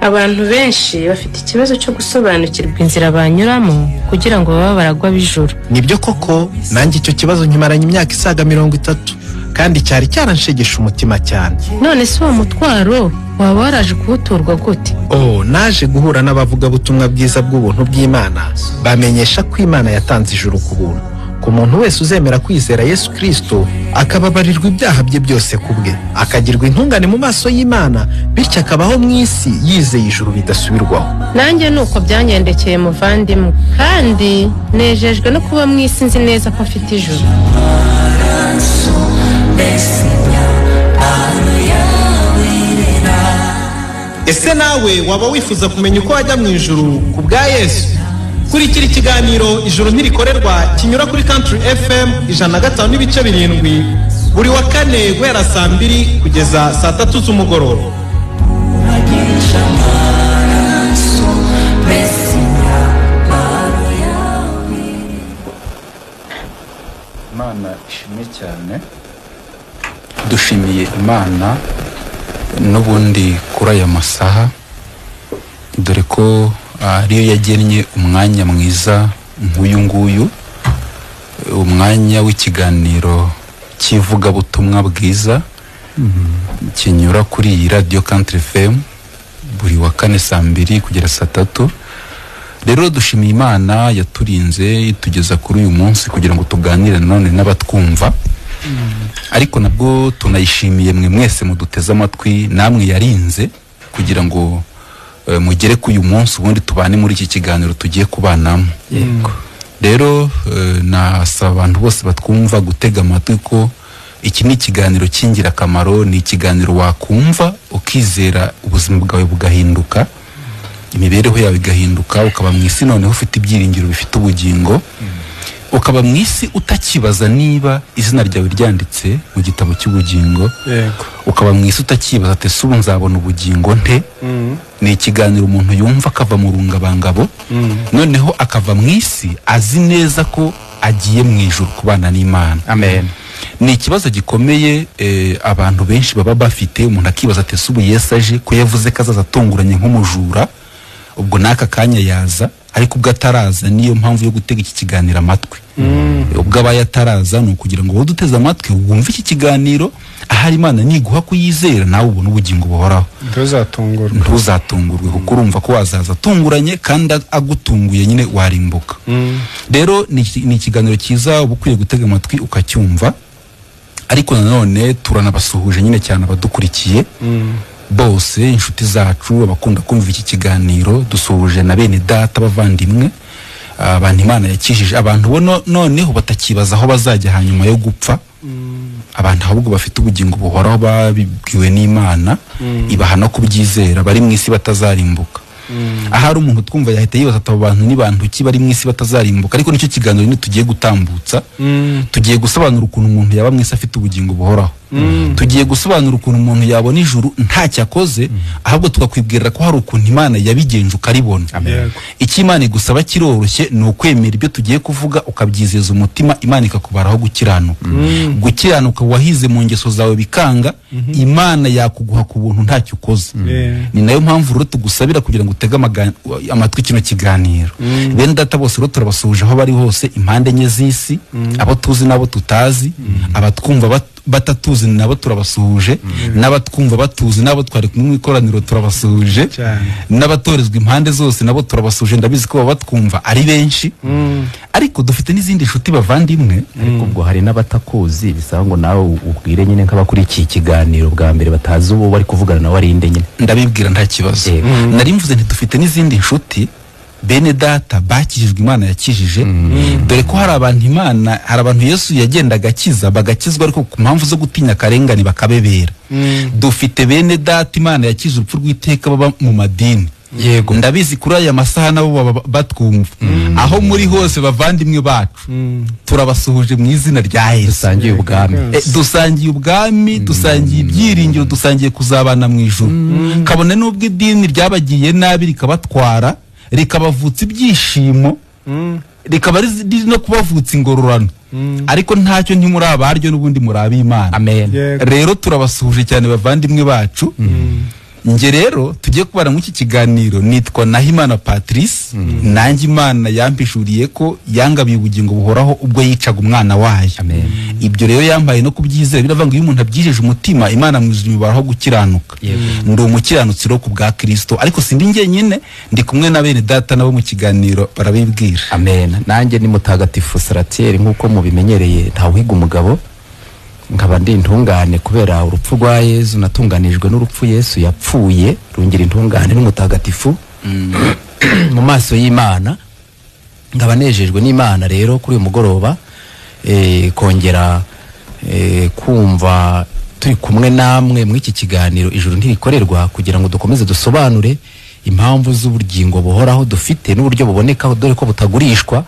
Abantu benshi bafite ikibazo cyo gusobanukirwa inzira banyuramo kugira ngo babe baragwa b'ijuru. Nibyo koko, nanjye icyo kibazo nkimaranye imyaka isaga 30, kandi cyari cyaranshegesha umutima cyane. None se uwo mutwaro waba waraje kuwuturwa gute? Oh, naje guhura n'abavugabutumwa bwiza bw'ubuntu bw'Imana, bamenyesha ko Imana yatanze ijuru ku buntu ku muntu wese uzemera kwizera Yesu Kristo, akababarirwa ibyaha bye byose ku bwe, akagirwa intungane mu maso y'Imana, bityo akabaho mu isi yizeye ijuru bidasubirwaho. Nanjye nuko byangendekeye muvandimwe, kandi nejejwe no kuba mu isi nzi neza ko mfite ijuru. Ese nawe waba wifuza kumenya uko wajya mu ijuru ku bwa Yesu? Kurikira ikiganiro Ijuru Ntirikorerwa kinyura kuri Country FM 105.7 buri wa kane guhera saa 2 kugeza saa 3 z'umugoroba. Imana ishimwe cyane, dushimiye Imana n'ubundi kuri aya masaha, dore ko ariyo yagennye umwanya mwiza nk'uyu nguyu, umwanya w'ikiganiro cy'ivugabutumwa bwiza kinyura kuri iyi Radio Country FM buri wa kane saa 2 kugera saa 3. Rero dushimiye Imana yaturinze itugeza kuri uyu munsi kugira ngo tuganire none n'abatwumva. Ariko nabwo tunayishimiye mwe mwese muduteze amatwi, namwe yarinze kugira ngo mugere ku uyu munsi ubundi tubane muri iki kiganiro tugiye kubanamo. Yego. Rero nasaba abantu bose batwumva gutega amatwi ko iki ni ikiganiro cy'ingirakamaro, ni ikiganiro wakumva ukizera ubuzima bwawe bugahinduka, imibereho yawe igahinduka, ukaba mu isi noneho ufite ibyiringiro bifite ubugingo, ukaba mu isi utakibaza niba izina ryawe ryanditse mu gitabo cy'ubugingo. Yego. Ukaba mu isi utakibaza ati ese ubu nzabona ubugingo nte? Ni ikiganiro umuntu yumva akava mu rungabangabo, noneho akava mu isi azi neza ko agiye mu ijuru kubana n'Imana. Amen. Ni ikibazo gikomeye abantu benshi baba bafite, umuntu akibaza ati ese ubu Yesu aje ko yavuze ko azaza atunguranye nk'umujura, ubwo n'aka kanya yaza, ariko ubwo ataraza niyo mpamvu yo gutega iki kiganiro amatwi. Ubwo abaye ataraza ni ukugira ngo wowe uduteze amatwi wumve iki kiganiro, ahari Imana niguha kuyizera nawe ubone ubugingo buhoraho. Ntuzatungurwe kuko urumva ko wazaza atunguranye kandi agutunguye nyine warimbuka. Rero ni ikiganiro cyiza uba ukwiye gutega amatwi ukacyumva. Ariko nanone turanabasuhuje nyine cyane abadukurikiye bose, inshuti zacu, abakunda kumva iki kiganiro. Dusuhuje na bene data bavandimwe, abantu Imana yakijije, abantu bo noneho batakibaza aho bazajya hanyuma yo gupfa, abantu ahubwo bafite ubugingo buhoraho babibwiwe n'Imana, ibaha no kubyizera, bari mu isi batazarimbuka. Ahari umuntu twumva yahita yibaza ati abo bantu ni bantu ki bari mu isi batazarimbuka? Ariko nicyo kiganiro ni tugiye gutambutsa. Tugiye gusobanura ukuntu umuntu yaba mu isi afite ubugingo buhoraho. Tugiye gusobanura ukuntu umuntu yabona ijuru ntacyo akoze, ahubwo tukakwibwirira ko hari ukuntu Imana yabigenje ukaribona. Icyo Imana igusaba kiroroshye, ni ukwemera ibyo tugiye kuvuga ukabyizeza umutima, Imana ikakubaraho gukiranuka. Gukiranuka wahize mu ngeso zawe bikanga, Imana yakuguha ku buntu ntacyo ukoze. Ni nayo mpamvu rero tugusabira kugira ngo utege amatwi kino kiganiro. Bene data bose rero turabasuhuje aho bari hose, impande enye z'isi, abo tuzi n'abo tutazi, abatwumva batatuzi nabo turabasuhuje, n'abatwumva batuzi nabo twari kumwe mu ikoraniro turabasuhuje, n'abatorezwa impande zose nabo turabasuhuje. Ndabizi ko batwumva ari benshi, ariko dufite n'izindi nshuti bavandimwe. Ariko ubwo hari n'abatakuzi, bisaba ngo nawe ubwire nyine nk'abakuri iki kiganiro bwa mbere batazi uwo bari kuvugana nawe ari inde nyine. Ndabibwira nta kibazo. Nari mvuze nti dufite n'izindi nshuti bene data bakijijwe Imana yakijije, dore ko hari abantu Imana, hari abantu Yesu yagendaga akiza bagakizwa, ariko ku mpamvu zo gutinya akarengane bakabebera. Dufite bene data Imana yakije urupfu rw'iteka baba mu madini. Yego. Ndabizi kuri aya masaha nabo batwumva. Aho muri hose bavandimwe bacu, turabasuhuje mu izina rya Yesu. Dusangiye ubwami. Dusangiye ubwami, dusangiye ibyiringiro, dusangiye kuzabana mu ijuru. Kabone n'ubwo idini ryabagiye nabi rikabatwara, rikabavutsa ibyishimo, rikaba riri no kubavutsa ingororano, ariko ntacyo ntimuri abaryo n'ubundi muri ab'Imana. Amen. Rero turabasuhuje cyane bavandimwe bacu. Nge rero tugiye kubara muri iki kiganiro nitwa Nahimana Patrice. Nanjye Imana yampishuriye ko yangabiye ubugingo buhoraho ubwo yicaga umwana wayo. Ibyo rero yambaye no kubyizera, biravuga ngo iyo umuntu abyijeje umutima Imana imubaraho gukiranuka. Ndi umukiranutsi rero ku bwa Kristo, ariko sindi njyenyine, ndi kumwe na bene data nabo mu kiganiro barabibwira. Amen. Nanjye ni Mutagatifu Saratiel, nk'uko mubimenyereye ntawuhiga umugabo, nkaba ndi intungane kubera urupfu rwa Yesu, natunganijwe n'urupfu Yesu yapfuye rungira intungane n'umutagatifu mu maso y'Imana. Nkaba nejejwe n'Imana rero kuri uyu mugoroba kongera kumva turi kumwe namwe muri iki kiganiro Ijuru Ntirikorerwa, kugira ngo dukomeze dusobanure impamvu z'ubugingo buhoraho dufite n'uburyo buboneka, dore ko butagurishwa,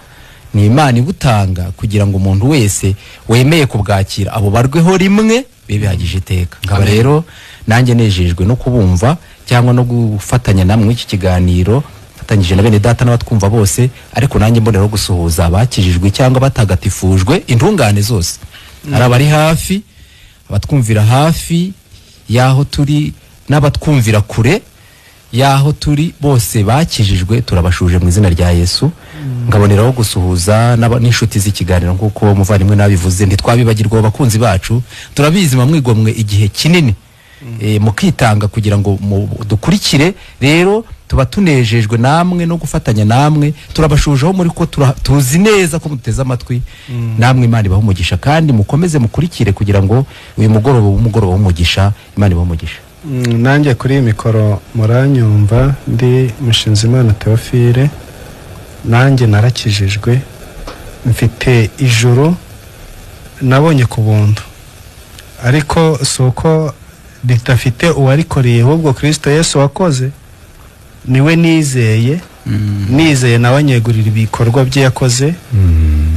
ni Imana ibutanga kugira ngo umuntu wese wemeye kubwakira abo barweho rimwe bibihagije iteka. Nkaba rero nanjye nejejwe no kubumva cyangwa no gufatanya namwe iki kiganiro, fatanyije na bene data n'abatwumva bose, ariko nanjye mbonera gusuhuza abakijijwe cyangwa batagatifujwe intungane zose, ari abari hafi, abatwumvira hafi yaho turi n'abatwumvira kure yaho turi, bose bakijijwe turabashuje mu izina rya Yesu. Ngaboneraho gusuhuza n'inshuti z'ikiganiro nk'uko muvandimwe nabivuze, ntitwabibagirwa abakunzi bacu, turabizi mwigomwe igihe kinini mukitanga kugira ngo dukurikire. Rero tuba tunejejwe namwe no gufatanya namwe, turabashujeho muri ko tuzi neza ko muteze amatwi, namwe Imana ibahe umugisha, kandi mukomeze mukurikire kugira ngo uyu mugoroba w'umugoroba w'umugisha Imana ibahe umugisha. Nanjye kuri iyi mikoro muranyumva ndi Mushinzimana Theophile, nanjye narakijijwe, mfite ijuru nabonye ku buntu, ariko si uko ridafite uwarikoreye, ahubwo Kristo Yesu wakoze niwe nizeye, nizeye nawe anyegurira ibikorwa bye yakoze.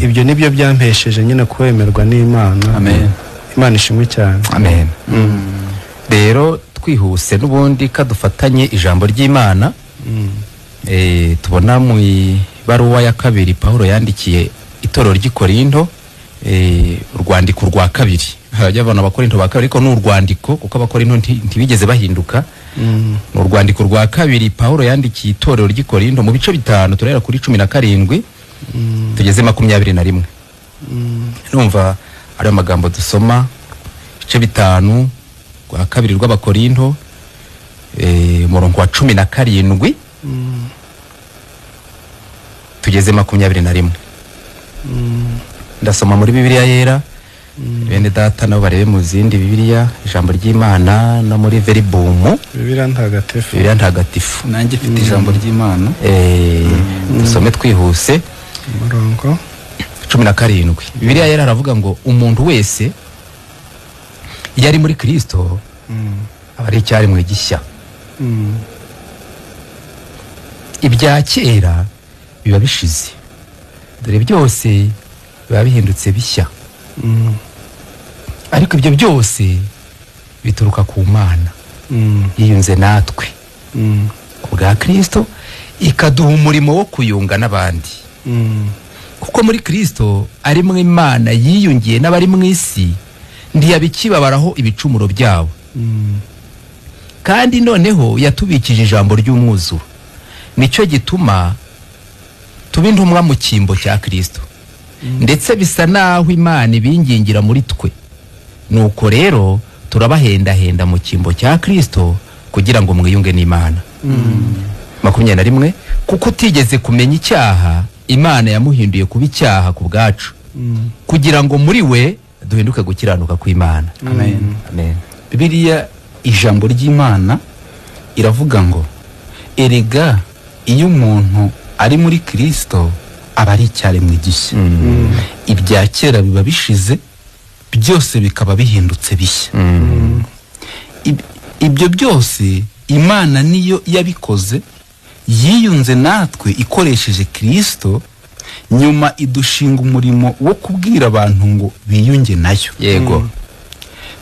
Ibyo nibyo byampesheje nyine kwemerwa n'Imana. Amen. Imana ishimwe cyane. Amen. Rero twihuse n'ubundi kadufatanye ijambo ry'Imana. Tubona mu ibaruwa ya kabiri Paulo yandikiye itorero ry'i Korinto, urwandiko rwa kabiri. Hajya abana abakorinto ba kabiri, ariko ni urwandiko kuko abakorinto ntibigeze bahinduka. Ni urwandiko rwa kabiri Paulo yandikiye itorero ry'i Korinto mu bice 5, turahera kuri 17 tugeze 21. Numva ari amagambo dusoma, ibice 5 rwa kabiri rw'abakorinto, umurongo wa 17 tugeze 21. Ndasoma muri Bibiliya yera, bene data nabo barebe mu zindi Bibiliya ijambo ry'Imana no muri Veribum, Bibiliya ntagatifu. Bibiliya ntagatifu. Nanjye mfite ijambo ry'Imana. Dusome twihuse umurongo 17. Bibiliya yera aravuga ngo umuntu wese yari muri Kristo aba ari icyaremwe gishya, ibya kera biba bishize, dore byose biba bihindutse bishya. Ariko ibyo byose bituruka ku Mana yiyunze natwe ku bwa Kristo, ikaduha umurimo wo kuyunga n'abandi. Kuko muri Kristo ari mwe Imana yiyungiye n'abari mu isi, ntiyabikibabaraho ibicumuro byabo. Kandi noneho yatubikije ijambo ry'umwuzuro, nicyo gituma tuba intumwa mu cyimbo cya Kristo, ndetse bisa naho Imana ibingingira muri twe. Nuko rero turabahendahenda mu cyimbo cya Kristo kugira ngo mwiyunge n'Imana. 21. Kuko utigeze kumenya icyaha, Imana yamuhinduye kuba icyaha ku bwacu, kugira ngo muri we duhinduke gukiranuka kw'Imana. Amen. Amen. Bibiliya ijambo ry'Imana iravuga ngo erega iyo umuntu ari muri Kristo aba ari icyaremwe gishya, ibya kera biba bishize, byose bikaba bihindutse bishya. Ibyo byose Imana niyo yabikoze, yiyunze natwe ikoresheje Kristo, nyuma idushinga umurimo wo kubwira abantu ngo biyunge nayo. Yego.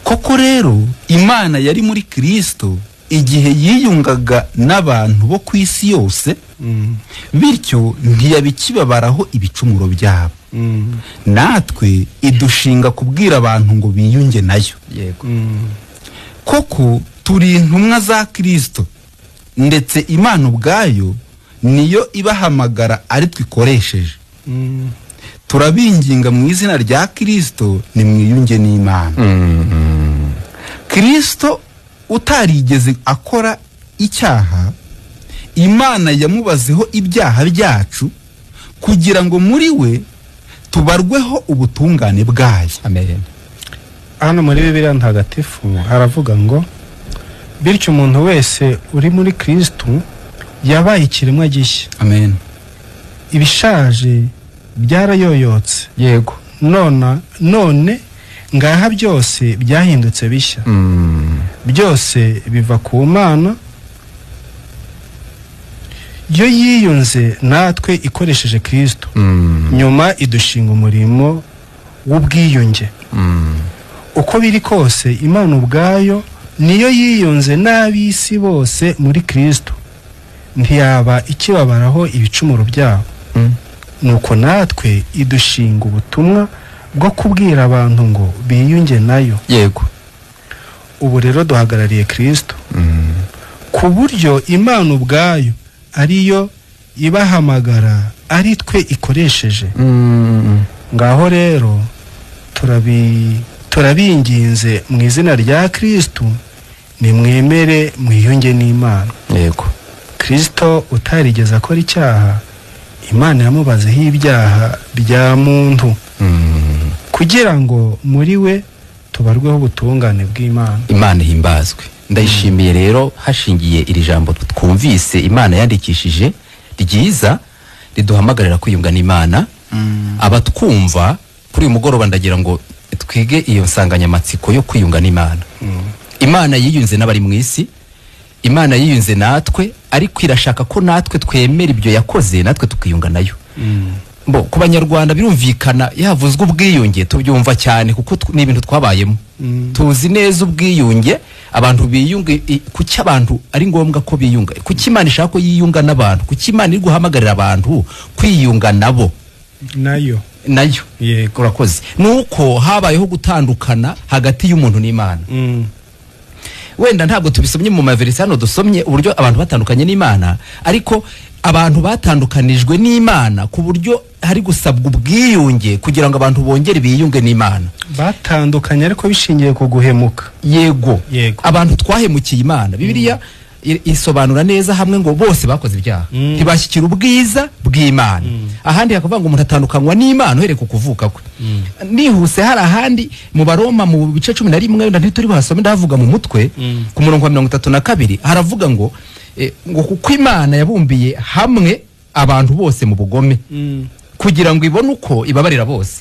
Koko rero Imana yari muri Kristo igihe yiyungaga n'abantu bo ku isi yose, bityo ntiyabikibabaraho ibicumuro byabo. Natwe idushinga kubwira abantu ngo biyunge nayo. Yego. Koko Turi intumwa za Kristo, ndetse Imana ubwayo niyo ibahamagara ari twikoresheje. Turabinginga mu izina rya Kristo, nimwiyunge n'Imana. Kristo utarigeze akora icyaha, Imana yamubazeho ibyaha byacu kugira ngo muri we tubarweho ubutungane bwayo. Amen. Hano muri Bibiliya ntagatifu haravuga ngo bityo umuntu wese uri muri Kristo yabaye ikiremwa gishya. Amen. Ibishaje byarayoyotse. Yego. None ngaha byose byahindutse bishya. Byose biva ku Mana yo yiyunze natwe ikoresheje Kristo. Nyuma idushinga umurimo w'ubwiyunge. Uko biri kose Imana ubwayo niyo yiyunze n'ab'isi bose muri Kristo, ntiyaba ikibabaraho ibicumuro byabo. Nuko natwe idushinga ubutumwa bwo kubwira abantu ngo biyunge nayo. Yego. Ubu rero duhagarariye Kristo, ku buryo Imana ubwayo ariyo ibahamagara ari twe ikoresheje. Ngaho rero turabinginze mu izina rya Kristo, nimwemere mwiyunge n'Imana. Yego. Kristo utarigeze akora icyaha, Imana yamubazeho ibyaha bya muntu, kugira ngo muri we tubarweho ubutungane bw'Imana. Imana ihimbazwe. Ndayishimiye rero hashingiye iri jambo twumvise Imana yandikishije ryiza riduhamagarira kwiyunga n'Imana. Abatwumva kuri uyu mugoroba ndagira ngo twige iyo nsanganyamatsiko yo kwiyunga n'Imana. Imana yiyunze n'abari mu isi, Imana yiyunze natwe, ariko irashaka ko natwe twemera ibyo yakoze, natwe tukiyunga nayo. Bo ku Banyarwanda birumvikana, yavuzwe ubwiyunge tubyumva cyane kuko ni ibintu twabayemo. Tuzi neza ubwiyunge, abantu biyunga. Kuki abantu ari ngombwa ko biyunga? Kuki Imana ishaka ko yiyunga n'abantu? Kuki Imana iri guhamagarira abantu kwiyunga nabo? Nayo. Yego. Urakoze. Nuko habayeho gutandukana hagati y'umuntu n'Imana. Wenda ntabwo tubisomye mu maverisi hano, dusomye uburyo abantu batandukanye n'Imana, ariko abantu batandukanijwe n'Imana ku buryo hari gusabwa ubwiyunge kugira ngo abantu bongere biyunge n'Imana. Batandukanye ariko bishingiye ku guhemuka. Yego. Yego. Abantu twahemukiye Imana. Bibiliya isobanura neza hamwe ngo bose bakoze ibyaha, ntibashyikira ubwiza bw'Imana. Ahandi hakavuga ngo umuntu atandukanywa n'Imana uhereye ku kuvuka kwe. Nihuse hari ahandi mu Baroma mu bice 11, wenda ntituri buhasome, ndavuga mu mutwe, ku murongo wa 32 haravuga ngo ngo kuko Imana yabumbiye hamwe abantu bose mu bugome, kugira ngo ibone uko ibabarira bose.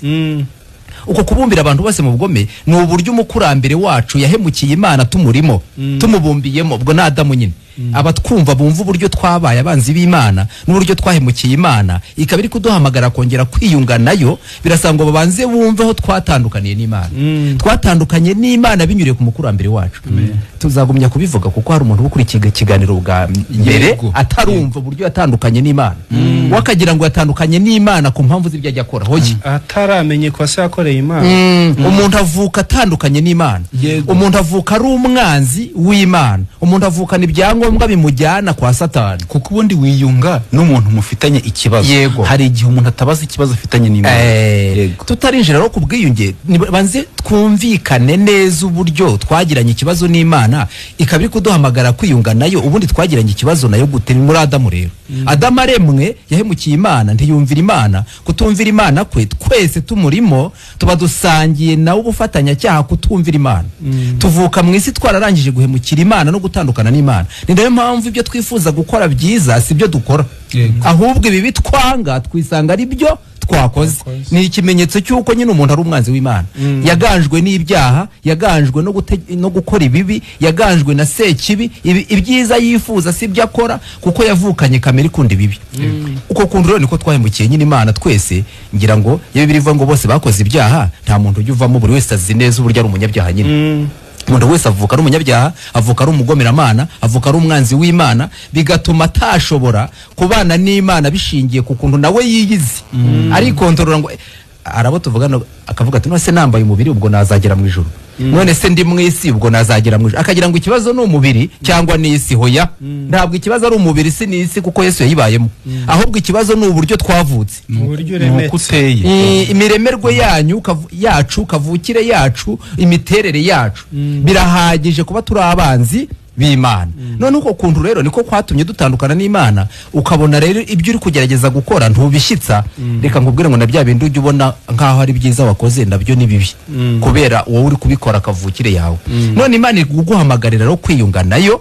Uko kubumbira abantu bose mu bugome ni uburyo umukurambere wacu yahemukiye Imana tumurimo, tumubumbiyemo. Ubwo na Adamu nyine. Abatwumva bumva uburyo twabaye abanzi b'Imana n'uburyo twahemukiye Imana, ikaba iri kuduhamagara kongera kwiyunga nayo. Birasaba ngo babanze bumve aho twatandukaniye n'Imana. Twatandukanye n'Imana binyuriye ku mukurambere wacu. Tuzagumya kubivuga kuko hari umuntu ukurikiye ikiganiro bwa mbere atarumva uburyo yatandukanye n'Imana, wakagira ngo yatandukanye n'Imana ku mpamvu z'ibyo ajya akora. Hoye ataramenye ko se yakoreye Imana. Umuntu avuka atandukanye n'Imana. Umuntu avuka ari umwanzi w'Imana. Umuntu avukana ibyangombwa bimujyana kwa Satani. Kuko ubundi wiyunga n'umuntu mufitanye ikibazo. Yego. Hari igihe umuntu atabaza ikibazo afitanye n'Imana. Yego. Tutarinjira rero ku bwiyunge, banze twumvikane neza uburyo twagiranye ikibazo n'Imana, ikaba iri kuduhamagara kwiyunga nayo. Ubundi twagiranye ikibazo nayo gute? Muri Adamu rero. Adamu aremwe yahemukiye Imana, ntiyumvira Imana. Kutumvira Imana kwe twese tumurimo, tuba dusangiye nawe ubufatanyacyaha kutumvira Imana. Tuvuka mu isi twararangije guhemukira Imana no gutandukana n'Imana. Ni nayo mpamvu ibyo twifuza gukora byiza si byo dukora, ahubwo ibi bitwanga twisanga ari byo twakoze. Ni ikimenyetso cy'uko nyine umuntu ari umwanzi w'Imana. Yaganjwe n'ibyaha, yaganjwe no gukora ibibi, yaganjwe na sekibi. Ibyiza yifuza si byo akora kuko yavukanye kamere ikunda ibibi. Uko kuntu rero niko twahemukiye nyine Imana twese. Ngira ngo iyo Bibiliya ivuga ngo bose bakoze ibyaha, nta muntu ujya uvamo, buri wese azi neza uburyo ari umunyabyaha nyine. Umuntu wese avuka ari umunyabyaha, avuka ari umugomeramana, avuka ari umwanzi w'Imana, bigatuma atashobora kubana n'Imana bishingiye ku kuntu nawe yiyizi. Arikontorora ngo Arabo tuvugana akavuga ati none se nambaye umubiri ubwo nazagera mu ijuru, none se ndi mu isi ubwo nazagera mu ijuru, akagira ngo ikibazo ni umubiri cyangwa ni isi. Hoya, ntabwo ikibazo ari umubiri si n'isi, kuko Yesu yayibayemo, ahubwo ikibazo ni uburyo twavutse, uburyo Ni uko uremetse. uteye. Imiremerwe yanyu yacu, kavukire yacu, imiterere yacu birahagije kuba turi abanzi b'Imana. None uko kuntu rero niko kwatumye dutandukana n'Imana. Ukabona rero ibyo uri kugerageza gukora ntubishyitsa. Reka nkubwire ngo na bya bindi ujya ubona nk'aho ari byiza wakoze nabyo ni bibi, kubera wowe uri kubikora kavukire yawe. None Imana iri kuguhamagarira rero kwiyunga nayo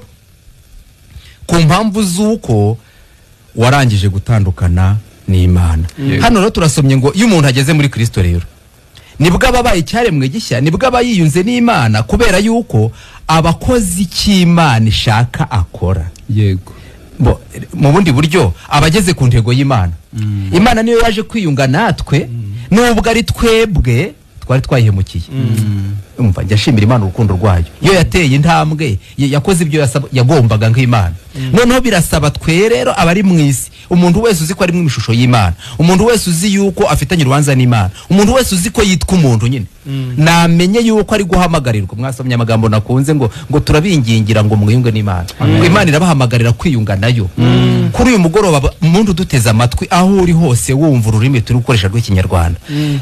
ku mpamvu z'uko warangije gutandukana n'Imana. Hano rero turasomye ngo iyo umuntu ageze muri Kristo rero nibwo aba abaye icyaremwe gishya, nibwo aba yiyunze n'Imana, kubera yuko abakozi cy'Imana ishaka akora. Yego. Mu bundi buryo abageze ku ntego y'Imana. Imana niyo yaje kwiyunga natwe, nubwo ari twebwe twari twayihemukiye. Umva, njya nshimira Imana urukundo rwayo. Iyo yateye intambwe, yakoze ibyo yagombaga nk'Imana. Noneho birasaba twe rero abari mu isi, umuntu wese uzi ko ari mu ishusho y'Imana, umuntu wese uzi yuko afitanye urubanza n'Imana, umuntu wese uzi ko yitwa umuntu nyine, namenye yuko ari guhamagarirwa. Mwasomye amagambo nakunze ngo turabingingira ngo mwiyunge n'Imana. Ngo Imana irabahamagarira kwiyunga nayo. Kuri uyu mugoroba, umuntu uduteze amatwi aho uri hose wumva ururimi turi gukoresha rw'Ikinyarwanda,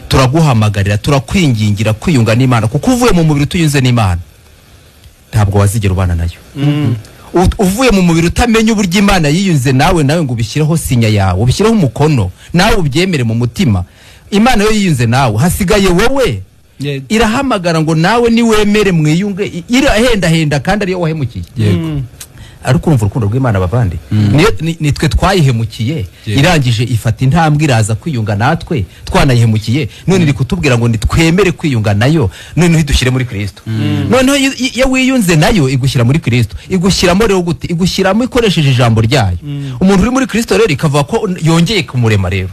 turaguhamagarira, turakwingingira kwiyunga n'Imana, kuko uvuye mu mubiri utiyunze n'Imana ntabwo wazigera ubana nayo. Uvuye mu mubiri utamenya uburyo Imana yiyunze nawe, nawe ngo ubishyireho sinya yawe, ubishyireho umukono, nawe ubyemere mu mutima. Imana yo yiyunze nawe, hasigaye wowe. Irahamagara ngo nawe niwemere mwiyunge, irahendahenda kandi ariyo wahemukiye. Yego. Ariko urumva urukundo rw'Imana bavandi, ni twe twayihemukiye, irangije ifata intambwe iraza kwiyunga natwe twanayihemukiye. None iri kutubwira ngo nitwemere kwiyunga nayo, noneho idushyire muri Kristo. Noneho iyo wiyunze nayo igushyira muri Kristo. Igushyiramo rero gute? Igushyiramo ikoresheje ijambo ryayo. Umuntu uri muri Kristo rero ikavuga ko yongeye kumurema rero.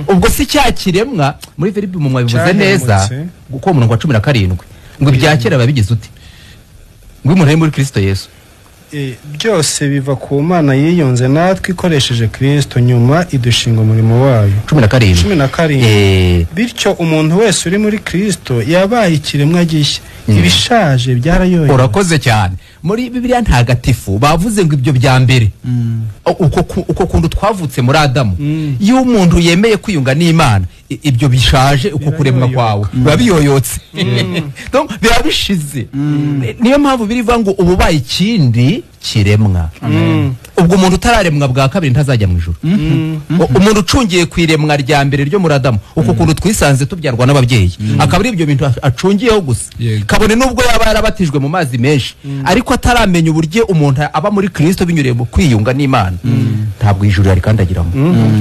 Ubwo si cya kiremwa muri Filipi mu mwabivuze neza, kuko umurongo wa 17 ngo ibya kera babigize ute, ngo umuntu ari muri Kristo Yesu Byose biva ku Mana yiyunze natwe ikoresheje Kristo, nyuma idushinga umurimo wayo. 17. Bityo umuntu wese uri muri Kristo yabaye ikiremwa gishya, ibishaje byarayoye. Urakoze cyane. Muri Bibiliya ntagatifu bavuze ngo ibyo bya mbere, uko kuntu twavutse muri Adamu, iyo umuntu yemeye kwiyunga n'Imana, ibyo bishaje, uko kuremwa kwawe biba biyoyotse, donc biba bishize. Niyo mpamvu birivuga ngo ububaye ikindi kiremwa. Ubwo umuntu utararemwa bwa kabiri ntazajya mu ijuru. Umuntu ucungiye ku iremwa rya mbere ryo muri Adamu, uko kuntu twisanze tubyarwa n'ababyeyi, akaba ari ibyo bintu acungiyeho gusa, kabone nubwo yaba yarabatijwe mu mazi menshi, ariko ataramenya uburyo umuntu aba muri Kristo binyuriye mu kwiyunga n'Imana, ntabwo ijuru yarikandagiramo.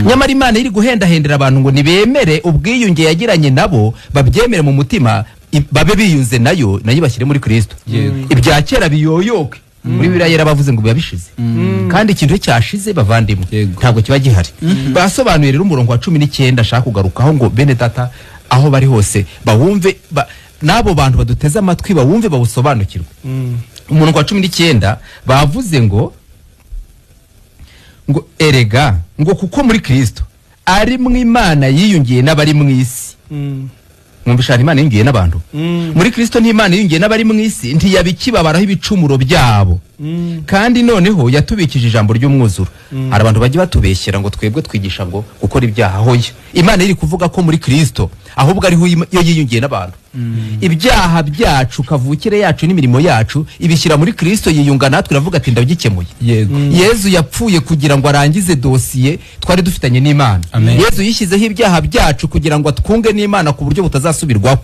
Nyamara Imana iri guhendahendera abantu ngo nibemere ubwiyunge yagiranye nabo, babyemere mu mutima, babe biyunze nayo, nayo bashyire muri Kristo. Ibya kera biyoyoke. Muri Bibiliya yarabavuze ngo biba bishize. Kandi ikintu cyashize bavandimwe ntabwo kiba gihari. Basobanuye rero umurongo wa 19 ashaka kugarukaho ngo bene data aho bari hose bawumve, n'abo bantu baduteze amatwi bawumve bawusobanukirwe. Umurongo wa 19 bavuze ngo erega ngo kuko muri Kristo ari mu Imana yiyungiye n'abari mu isi. Mwumvisha Imana yiyungiye n'abantu. Muri Kristo n'Imana yiyungiye n'abari mu isi, ntiyabikibabaraho ibicumuro byabo. Kandi noneho yatubikije ijambo ry'umwuzuro. Hari abantu bajya batubeshyera ngo twebwe twigisha ngo gukora ibyaha. Hoya, Imana iri kuvuga ko muri Kristo ahubwo ariho yo yiyungiye n'abantu. Ibyaha byacu, kavukire yacu n'imirimo yacu ibishyira muri Kristo, yiyunga natwe, iravuga ati ndabikemuye. Yezu yapfuye kugira ngo arangize dosiye twari dufitanye n'Imana. Yezu yishyizeho ibyaha byacu kugira ngo atwunge n'Imana ku buryo butazasubirwaho.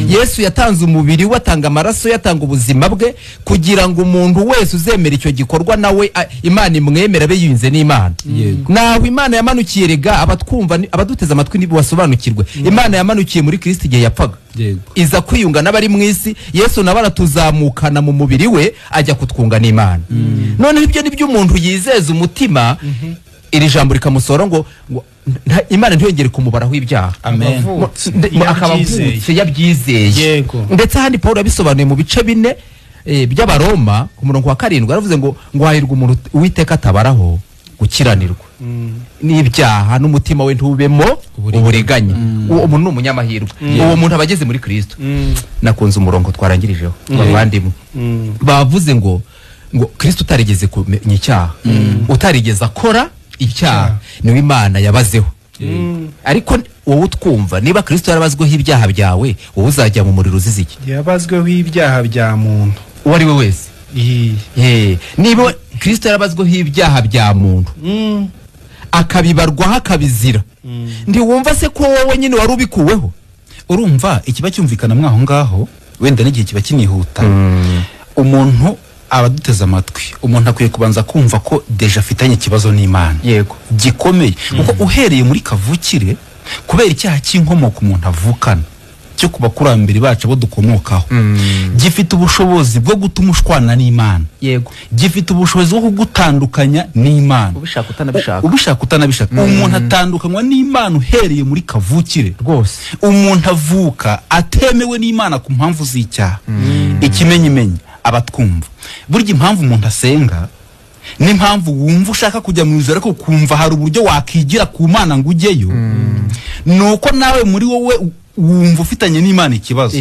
Yesu yatanze umubiri we, atanga amaraso, yatanga ubuzima bwe kugira ngo umuntu wese uzemera icyo gikorwa nawe Imana imwemera abe yiyunze n'Imana. Naho Imana yamanukiye rega abatwumva, abaduteze amatwi ntibasobanukirwe. Imana yamanukiye muri Kristo igihe yapfaga, iza kwiyunga n'abari mu isi. Yesu nawe aratuzamukana mu mubiri we ajya kutwunga n'Imana. Noneho ibyo nibyo umuntu yizeza umutima, iri jambo rikamusora ngo Imana ntiyongere kumubaraho ibyaha. Akaba avutse yabyizeye. Ndetse ahandi Paul yabisobanuye mu bice 4 by'Abaroma ku murongo wa 7, yaravuze ngo hahirwa umuntu Uwiteka atabaraho gukiranirwa n'ibyaha, n'umutima we ntubemo uburiganya. Uwo muntu ni umunyamahirwe, uwo muntu aba ageze muri Kristo. Nakunze umurongo twarangirijeho bavandimwe, bavuze ngo Kristo utarigeze kumenya icyaha, utarigeze akora icyaha, niwe Imana yabazeho. Ariko wowe utwumva, niba Kristo yarabazweho ibyaha byawe, wowe uzajya mu muriro uzize iki? Yabazweho ibyaha bya muntu uwo ari we wese. Niba Kristo yarabazweho ibyaha bya muntu akabibarwaho akabizira, ntiwumva se ko wowe nyine wari ubikuweho? Urumva ikiba cyumvikana mwaho ngaho, wenda n'igihe kiba kinihuta. Umuntu abaduteze amatwi, umuntu akwiye kubanza kumva ko deja afitanye ikibazo n'Imana. Yego. Gikomeye. Kuko uhereye muri kavukire, kubera icyaha cy'inkomoko umuntu avukana cyo ku bakurambere bacu abo dukomokaho, gifite ubushobozi bwo gutuma ushwana n'Imana. Yego. Gifite ubushobozi bwo kugutandukanya n'Imana. Ubishaka utanabishaka. Ubishaka utanabishaka. Umuntu atandukanywa n'Imana uhereye muri kavukire. Rwose. Umuntu avuka atemewe n'Imana ku mpamvu z'icyaha. Ikimenyimenyi abatwumva, burya impamvu umuntu asenga n'impamvu wumva ushaka kujya mu ijuru ariko kumva hari uburyo wakigira ku Mana ngo ujyeyo, nuko nawe muri wowe wumva ufitanye n'Imana ikibazo.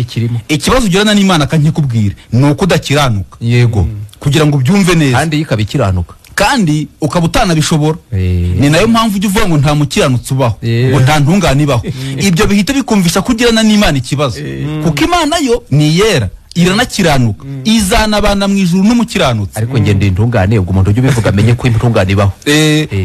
Ikibazo ugirana n'Imana akankikubwira nuko udakiranuka. Yego. Kugira ngo ubyumve neza. Kandi ikabikiranuka. Kandi ukaba utanabishobora. Ni nayo mpamvu ujya uvuga ngo nta mukiranutsi ubaho, ngo nta ntungane ibaho. Ibyo bihita bikumvisha kugirana n'Imana ikibazo. Kuko Imana yo ni yera, iranakiranuka, izanabana mu ijuru n'umukiranutsi. Ariko ngende intungane, ubwo umuntu ujye ubivuga amenye ko intungane ibaho.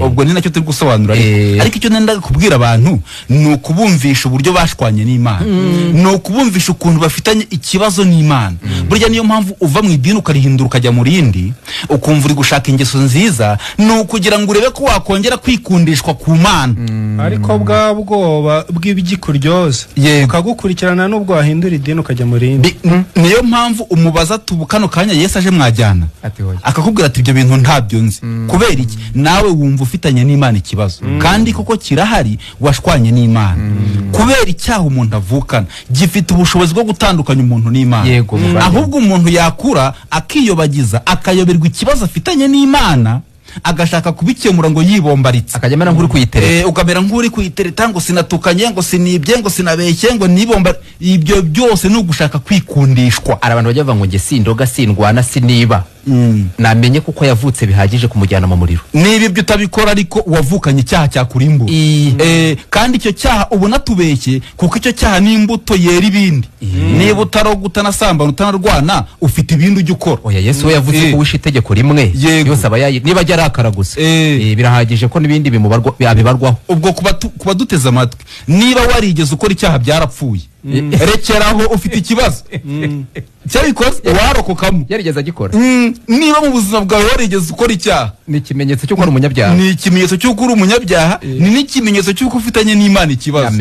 Ubwo ni nacyo turi gusobanura. Ariko icyo nenda kubwira abantu ni ukubumvisha uburyo bashwanye n'Imana, ni ukubumvisha ukuntu bafitanye ikibazo n'Imana. Burya niyo mpamvu uva mu idini ukarihindura ukajya mu rindi, ukumva uri gushaka ingeso nziza, ni ukugira ngo urebe ko wakongera kwikundishwa ku Mana. Ariko bwa bwoba bw'ibigikuryoza ukagukurikirana n'ubwo wahindura idini ukajya mu rindi. Niyo mpamvu umubaza tubu kano kanya Yesu aje mwajyana, akakubwira ati ibyo bintu ntabyo nzi. Kubera iki? Nawe wumva ufitanye n'Imana ikibazo, kandi koko kirahari, washwanye n'Imana. Kubera icyaha umuntu avukana gifite ubushobozi bwo gutandukanya umuntu n'Imana. Ahubwo umuntu yakura akiyobagiza, akayoberwa ikibazo afitanye n'Imana, agashaka kubikemura ngo yibombaritse, akajya amera nk'uri kuyitereta. Ukamera nk'uri kuyitereta, ngo sinatukanye, ngo sinibye, ngo sinabeshye, ngo nibomba. Ibyo byose ni ugushaka kwikundishwa. Hari abantu bajya bavuga ngo nge sindoga, sindwana, siniba. Namenye kuko yavutse bihagije kumujyana mu muriro. Niba ibyo utabikora ariko wavukanye icyaha cyakurimbura. Kandi icyo cyaha ubona tubeshye, kuko icyo cyaha ni imbuto yera ibindi. Niba utaroga, utanasambana, utanarwana, ufite ibindi ujya ukora. Oya, Yesu we yavuze ko wishe itegeko rimwe yose aba yayi, niba ajya arakara gusa birahagije ko n'ibindi bimubarwa abibarwaho. Ubwo kuba duteze amatwi, niba warigeze ukora icyaha byarapfuye, rekeraho, ufite ikibazo cyabikoze warokokamo, yarigeze agikora. Niba mu buzima bwawe warigeze ukora icyaha, ni ikimenyetso cy'uko uri umunyabyaha. Ni ikimenyetso cy'uko uri umunyabyaha, ni n'ikimenyetso cy'uko ufitanye n'Imana ikibazo.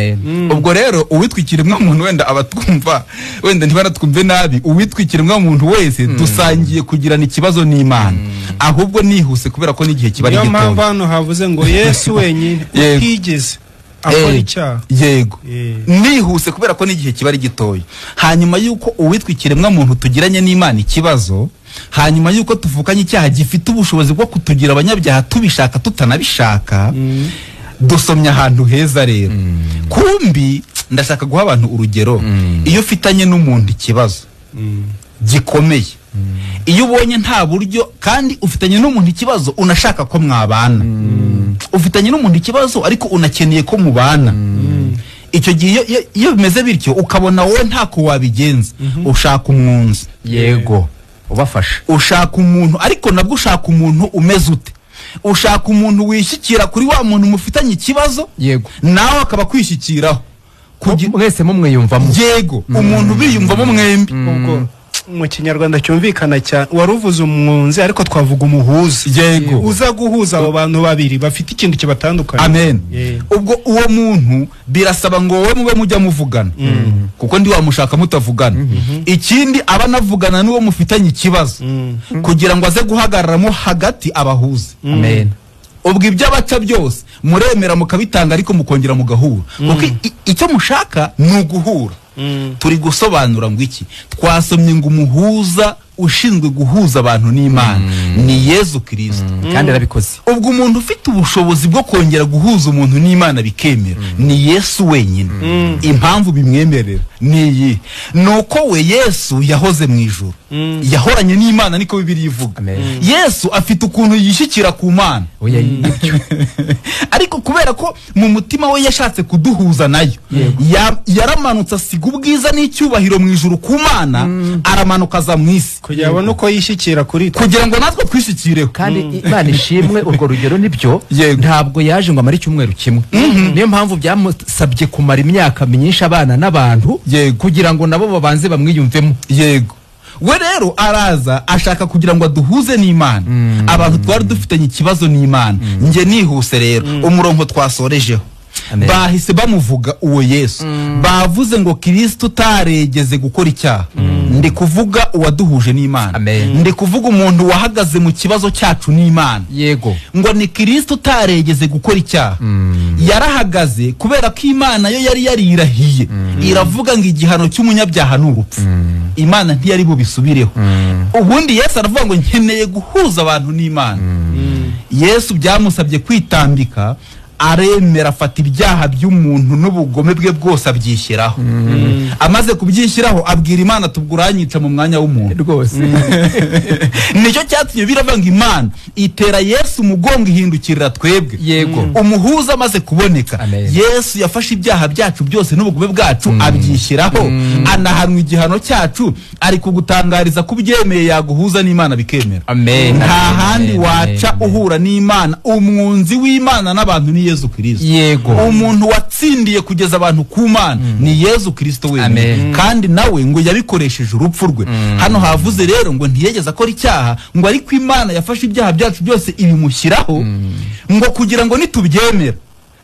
Ubwo rero uwitwikira imwe muntu, wenda abatwumva wenda ntibaratwumve nabi, uwitwikira imwe muntu wese dusangiye kugirana ikibazo n'Imana. Ahubwo nihuse kubera ko n'igihe kiba ari gito. Niyo mpamvu hano havuze ngo Yesu wenyine utigeze akora icyaha. Yego. Nihuse kubera ko n'igihe kiba ari gitoya. Hanyuma yuko uwitwikira imwe muntu tugiranye n'Imana ikibazo, hanyuma yuko tuvukanye icyaha gifite ubushobozi bwo kutugira abanyabyaha tubishaka tutanabishaka, dusomye ahantu heza rero. Kumbi ndashaka guha abantu urugero. Iyo ufitanye n'umuntu ikibazo gikomeye, iyo ubonye nta buryo, kandi ufitanye n'umuntu ikibazo unashaka ko mwabana, ufitanye n'umuntu ikibazo ariko unakeneye ko mubana, icyo gihe iyo bimeze bityo ukabona wowe ntako wabigenza, ushaka umwunzi. Yego, ubafasha. Ushaka umuntu, ariko nabwo ushaka umuntu umeze ute? Ushaka umuntu wishyikira kuri wa muntu mufitanye ikibazo, yego, nawe akaba kwishyikiraho, mwese mumwiyumvamo. Yego, umuntu biyumvamo mwembi. Ubwo mu Kinyarwanda cyumvikana cyane waruvuze umwunzi, ariko twavuga umuhuza. Yego, uza guhuza abo bantu babiri bafite ikintu kibatandukanye. Amen. Ubwo uwo muntu birasaba ngo wowe mube mujya muvugana, kuko ndi wamushaka mutavugana. Ikindi aba anavugana n'uwo mufitanye ikibazo, kugira ngo aze guhagararamo hagati abahuze. Amen. Ubwo ibyo abaca byose muremera mukabitanga, ariko mukongera mugahura, kuko icyo mushaka ni uguhura. Turi gusobanura ngo iki? Twasomye ngo umuhuza ushinzwe guhuza abantu n'Imana ni Yezu Kristo. Kandi arabikoze. Ubwo umuntu ufite ubushobozi bwo kongera guhuza umuntu n'Imana bikemera ni Yesu wenyine. Impamvu bimwemerera ni iyi, nuko we Yesu yahoze mu ijuru, yahoranye n'Imana, niko Bibiliya ivuga. Yesu afite ukuntu yishyikira ku Mana, ariko kubera ko mu mutima we yashatse kuduhuza nayo, yaramanutse asiga ubwiza n'icyubahiro mu ijuru ku Mana, aramanuka aza mu isi kugira abone uko yishyikira kuri twe, kugira ngo natwe twishikireho. Kandi Imana ishimwe, urwo rugero nibyo. Ntabwo yaje ngo amare icyumweru kimwe, niyo mpamvu byamusabye kumara imyaka myinshi abana n'abantu, kugira ngo nabo babanze bamwiyumvemo. Yego, we rero araza ashaka kugira ngo aduhuze n'Imana. Abantu twari dufitanye ikibazo n'Imana. Nge nihuse rero umurongo twasorejeho, bahise bamuvuga uwo Yesu, bavuze ngo Kristo utaregeze gukora icyaha. Ndi kuvuga uwaduhuje n'Imana, ndi kuvuga umuntu wahagaze mu kibazo cyacu n'Imana. Yego, ngo ni Kristo utaregeze gukora icyaha. Yarahagaze kubera ko Imana yo yari yarirahiye, iravuga ngo igihano cy'umunyabyaha ni urupfu. Imana ntiyari bubisubireho. Ubundi Yesu aravuga ngo nkeneye guhuza abantu n'Imana. Yesu byamusabye kwitambika, aremera afata ibyaha by'umuntu n'ubugome bwe bwose abyishyiraho. Amaze kubyishyiraho abwira Imana tubwo uranyica mu mwanya w'umuntu rwose. Nicyo cyatumye biravuga ngo Imana itera Yesu umugongo ihindukirira twebwe. Yego, umuhuza amaze kuboneka, Yesu yafashe ibyaha byacu byose n'ubugome bwacu abyishyiraho, anahanwa igihano cyacu. Ari kugutangariza ko ubyemeye yaguhuza n'Imana bikemera. Nta handi waca uhura n'Imana. Umwunzi w'Imana n'abantu ni Yezu Kristo. Yego, umuntu watsindiye kugeza abantu ku Mana ni Yezu Kristo wenyine. Kandi nawe ngo yabikoresheje urupfu rwe. Hano havuze rero ngo ntiyegeze akora icyaha, ngo ariko Imana yafashe ibyaha byacu byose ibimushyiraho, ngo kugira ngo nitubyemera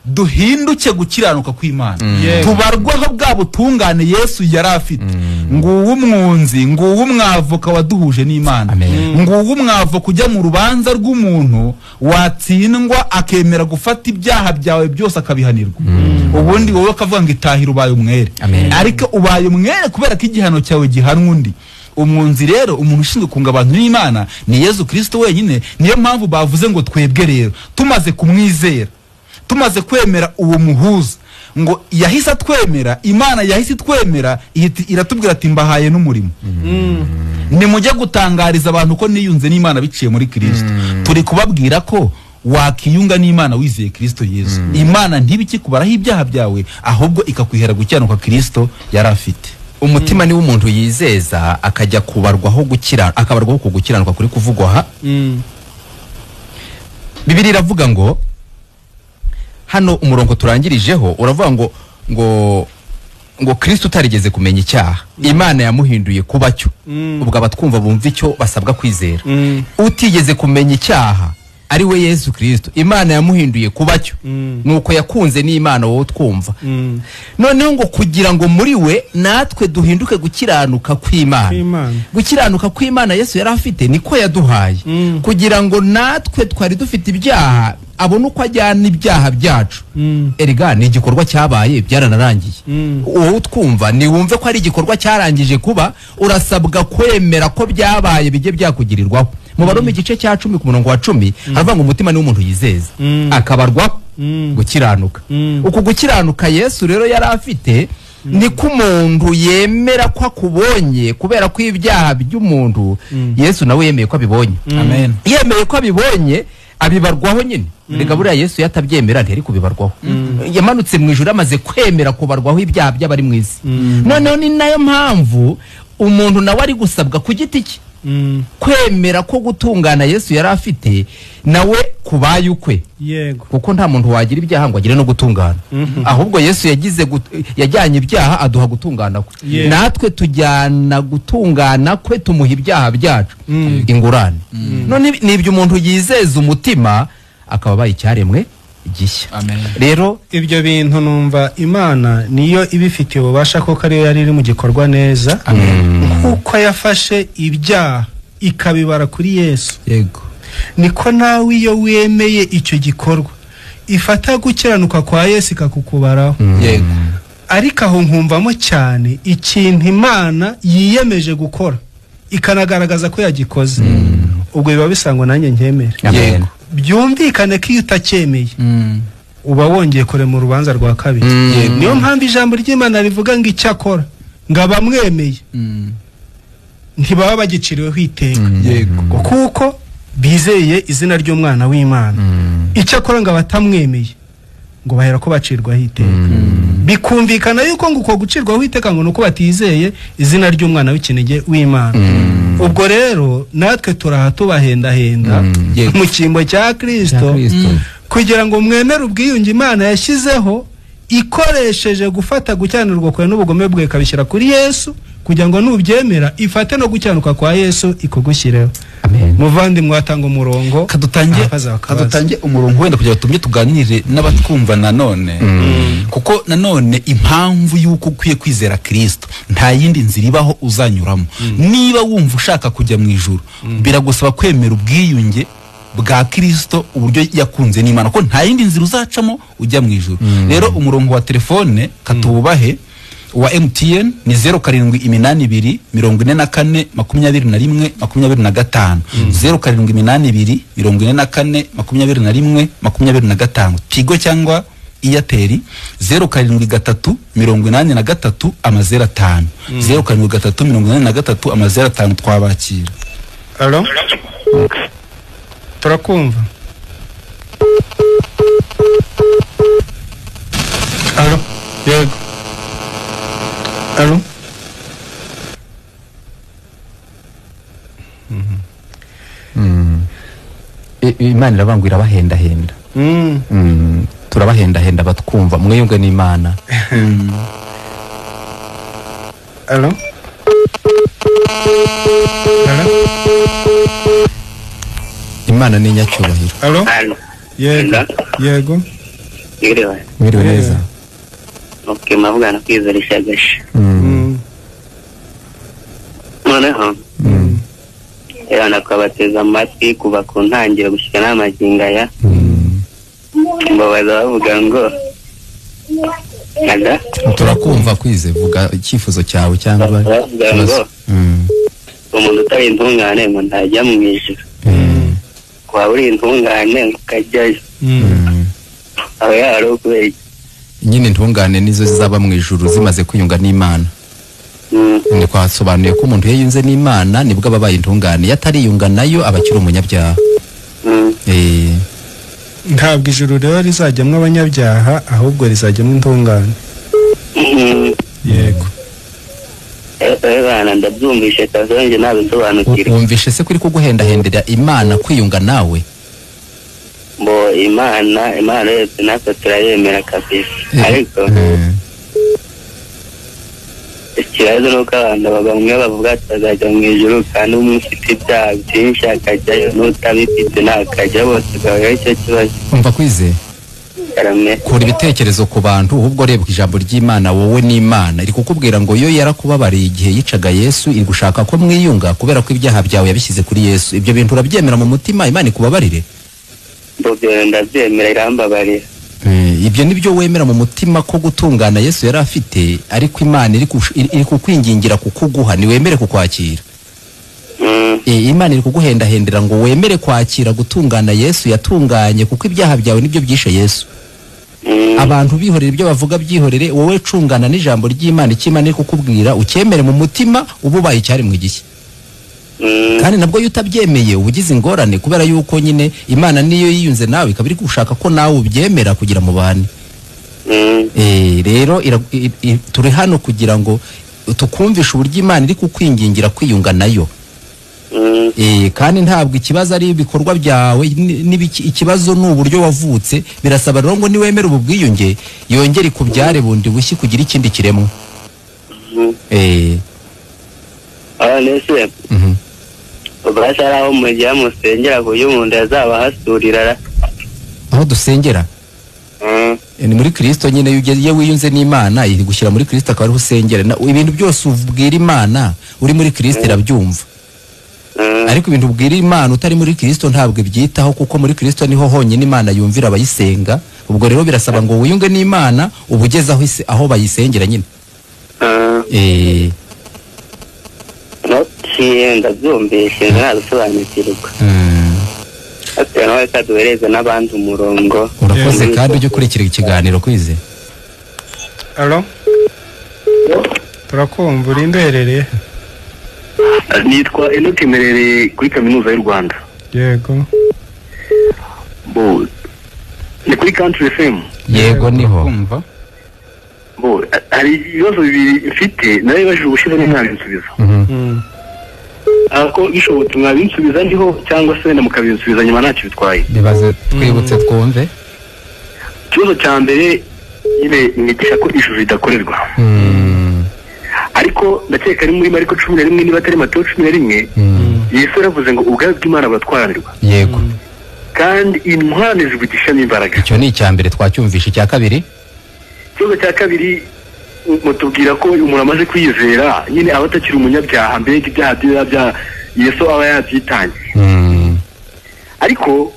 duhinduke gukiranuka kw'Imana, tubarwaho bwa butungane Yesu yari afite. Nguwo umwunzi, nguwo umwavoka waduhuje n'Imana, nguwo umwavoka ujya mu rubanza rw'umuntu watsindwa akemera gufata ibyaha byawe byose akabihanirwa. Ubundi wowe ukavuga ngo itahira ubaye umwere, ariko ubaye umwere kubera ko igihano cyawe gihanwa undi. Umwunzi rero, umuntu ushinzwe kunga abantu n'Imana ni Yezu Kristo wenyine. Niyo mpamvu bavuze ngo twebwe rero tumaze kumwizera, tumaze kwemera uwo muhuza, ngo yahise atwemera, Imana yahise itwemera, iratubwira ati mbahaye n'umurimo, nimujye gutangariza abantu ko niyunze n'Imana biciye muri Kristo. Turi kubabwira ko wakiyunga n'Imana wizeye Kristo Yesu. Imana ntibikikubaraho ibyaha byawe, ahubwo ikakwihera gukiranuka Kristo yari afite. Umutima ni w'umuntu yizeza akajya kubarwaho gukira, akabarwaho ku gukiranuka kuri kuvugwa aha. Bibiliya iravuga ngo hano umurongo turangirijeho uravuga ngo ngo ngo Kristo utarigeze kumenya icyaha, Imana yamuhinduye kuba cyo. Ubwo abatwumva bumva icyo basabwa kwizera. Utigeze kumenya icyaha ari we Yesu Kristo, Imana yamuhinduye kuba cyo. Nuko yakunze n'Imana wowe twumva. Noneho ngo kugira ngo muri we natwe duhinduke gukiranuka kw'Imana. Gukiranuka kw'Imana Yesu yari afite niko yaduhaye, kugira ngo natwe twari dufite ibyaha abone uko ajyana ibyaha byacu. Erega ni igikorwa cyabaye, byaranarangiye. Wowe utwumva ni wumve ko ari igikorwa cyarangije kuba, urasabwa kwemera ko byabaye bijye byakugirirwaho. Mu Baroma igice cya 10 ku murongo wa 10 haravuga ngo umutima ni w'umuntu yizeza akabarwa gukiranuka. Uku gukiranuka Yesu rero yari afite ni ko umuntu yemera ko akubonye, kubera ko ibyaha by'umuntu Yesu nawe yemeye ko abibonye. Amen. Yemeye ko abibonye abibarwaho nyine. Rega buriya Yesu yatabyemera ntiyari kubibarwaho. Yamanutse mu ijuru amaze kwemera kubarwaho ibyaha by'abari mu isi. Noneho ni nayo mpamvu umuntu nawe ari gusabwa ku giti cye kwemera ko gutungana Yesu yari afite nawe kubaye ukwe. Yego, kuko nta muntu wagira ibyaha ngo agire no gutungana. Ahubwo Yesu yagize yajyanye ibyaha aduha gutungana kwe. Natwe tujyana gutungana kwe, tumuha ibyaha byacu ingurane. None nibyo umuntu yizeza umutima akaba abaye icyaremwe gishya. Rero ibyo bintu numva Imana niyo ibifitiye ububasha, koko ariyo yari iri mu gikorwa neza. Nkuko yafashe ibyaha ikabibara kuri Yesu, yego, niko nawe iyo wemeye icyo gikorwa ifata gukiranuka kwa Yesu ikakukubaraho. Yego, ariko aho nkumvamo cyane ikintu Imana yiyemeje gukora. ikanagaragaza ko yagikoze, ubwo biba bisangwa nanjye nkemere. Byumvikane ko iyo utacyemeye uba wongeye kurema urubanza rwa kabiri. Niyo mpamvu ijambo ry'Imana rivuga ngo icyakora ngo abamwemeye ntibaba bagiciriweho iteka, kuko bizeye izina ry'umwana w'Imana. Icyakora ngo abatamwemeye ngo bahera ko bacirwaho iteka. Bikumvikana yuko ngo uko gucirwaho iteka ngo nuko batizeye izina ry'umwana w'ikinege w'Imana. Ubwo rero natwe turaha tubahendahenda mu cyimbo cya Kristo, kugira ngo mwemere ubwiyunge Imana yashyizeho ikoresheje gufata gucyanirwa kwawe n'ubugome bwe ikabishyira kuri Yesu, kugira ngo nubyemera ifate no gucyanuka kwa Yesu ikugushyireho. Muvandimwe, watanga umurongo. Kadutange umurongo wenda kugira ngo tumye tuganire n'abatwumva nanone, kuko nanone impamvu y'uko ukwiye kwizera Kristo nta yindi nzira ibaho uzanyuramo. Niba wumva ushaka kujya mu ijuru, biragusaba kwemera ubwiyunge bwa Kristo, uburyo yakunze n'Imana, ko nta yindi nzira uzacamo ujya mu ijuru. Rero umurongo wa telefone katubahe wa MTN ni 0782 44 21 25, 0782 44 21 25. Tigo cyangwa Airtel 073 83 05, 073 83 05. Twabakira. Allo, turakumva. Allo, yego. Allo. Imana irabangwira abahendahenda. Turabahendahenda batwumva, mwiyunge n'Imana. Allo. Allo. Imana ni nyacyubahiro. Allo. Yego. Yego. Mwiriwe neza. Okay, mavugana kwizera ishagasha. Noneho nakabateza amatwi kuva ku ntangiriro gushyika n'amagingo aya. Mbabaza bavuga ngo turakumva kwize, vuga icyifuzo cyawe cyangwa bavuga ngo umuntu utari intungane ngo ntajya mu ijuru, waba uri intungane ngo ukajyayo. Aho yari ukubera iki? Nyine intungane nizo zizaba mu ijuru zimaze kwiyunga n'Imana. Ni kwasobanuye ko umuntu yiyunze n'Imana nibwo ababaye intungane, iyo atariyunga nayo aba akiri umunyabyaha. Ntabwo ijuru rero rizajyamo abanyabyaha, ahubwo rizajyamo intungane. Yego. Bana ndabyumvishe tazonje nabisobanukirwa. Wumvishe se kuri kuguhendahendera Imana kwiyunga nawe? Bo Imana yose natwe turayemera kabisa, ariko ikibazo nuko abantu bamwe bavuga ati bazajya mu ijuru kandi umwe ufite ibyaha byinshi akajyayo n'utabifite ntakajya, bose gaho icyo kibazo. Umva kwize, kura ibitekerezo ku bantu, ahubwo reba ijambo ry'Imana wowe n'Imana iri kukubwira ngo yo yarakubabariye igihe yicaga Yesu, iri gushaka ko mwiyunga kubera ko ibyaha byawe yabishyize kuri Yesu. Ibyo bintu urabyemera mu mutima, Imana ikubabarire? Ndabyemera, irambabarira. Ibyo nibyo wemera mu mutima ko gutungana Yesu yari afite, ariko Imana iri kukwingingira kukuguha, niwemere kukwakira. Imana iri kuguhendahendera ngo wemere kwakira gutungana Yesu yatunganye, kuko ibyaha byawe nibyo byishe Yesu. Abantu bihorere ibyo bavuga byihorere, wowe cungana n'ijambo ry'Imana, icyo Imana iri kukubwira ukemere mu mutima, uba ubaye icyaremwe gishya. Kandi nabwo iyo utabyemeye uba ugize ingorane, kubera yuko nyine Imana niyo yiyunze nawe ikaba iri gushaka ko nawe ubyemera kugira mubane. Rero turi hano kugira ngo tukumvishe uburyo Imana iri kukwingingira kwiyunga nayo. Kandi ntabwo ikibazo ari ibikorwa byawe, ikibazo ni uburyo wavutse. Birasaba rero ngo niwemere ubu bwiyunge yongere ikubyare bundi bushyi kugira ikindi kiremwa. Aho mujya musengera ku buryo umuntu yazaba ahasurira? Aho dusengera ni muri Kristo nyine. Iyo wiyunze n'Imana iri gushyira muri Kristo akaba ariho usengera. Ibintu byose ubwira Imana uri muri Kristo irabyumva, ariko ibintu ubwira Imana utari muri Kristo ntabwo ibyitaho, kuko muri Kristo niho honyine Imana yumvira abayisenga. Ubwo rero birasaba ngo wiyunge n'Imana ubugeze aho bayisengera nyine. Ndabyumvise ntabisobanukirwa. Ati nawe kaduhereze n'abandi umurongo. Urakoze kandi ujye ukurikira ikiganiro Kwize. Allo? Turakumva, uri imberereye? Nitwa Enoch Merere kuri Kaminuza y'u Rwanda. Yego. Bo ni kuri Country FM. Yego niho. Bo hari ibibazo bibiri mfite nawe bajije ubushize ntimwabinsubiza. Ako bishobotse mwabinsubiza ndiho cyangwa se wenda mukabinsubiza nyuma ntacyo bitwaye. Bibaze twibutse twumve. Ikibazo cya mbere nyine mwigisha ko ijuru ridakorerwa. Ariko ndakeka ari muri Mariko 11 niba atari Matayo 11, Yesu yaravuze ngo ubwami bw'Imana buratwaranirwa. Yego. Kandi intwari zibugishamo imbaraga. Icyo ni icya mbere twacyumvishe. Icya kabiri? Ikibazo cya kabiri mutubwira ko umuntu amaze kwizera nyine aba atakiri umunyabyaha, mbega ibyaha bya Yesu aba yabyitangiye. Ariko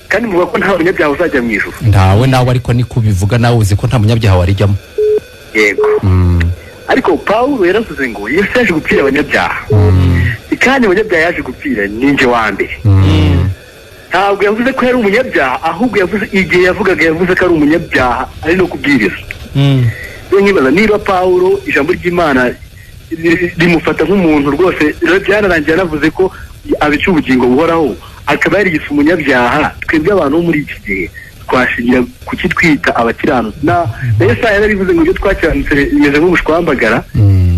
kandi muvuga ko nta munyabyaha uzajya mu ijuru. Ntawe nawe, ariko ni kubivuga nawe uzi ko nta munyabyaha warijyamo. Yego. Ariko Pawulo yaravuze ngo Yesu yaje gupfira abanyabyaha. Kandi abanyabyaha yaje gupfira ninjye wa mbere. Ntabwo yavuze ko yari umunyabyaha, ahubwo yavuze igihe yavugaga yavuze ko ari umunyabyaha ari no kubwiriza. Nkibaza niba Pawulo ijambo ry'Imana rimufata nk'umuntu rwose byararangiye yanavuze ko abica ubugingo buhoraho, akaba yarigise umunyabyaha, twebwe abantu bo muri iki gihe twashingira kukitwita abakiranutsi. Na Yesaya yarabivuze ngo ibyo twakiranutse bimeze nk'ubushwambagara.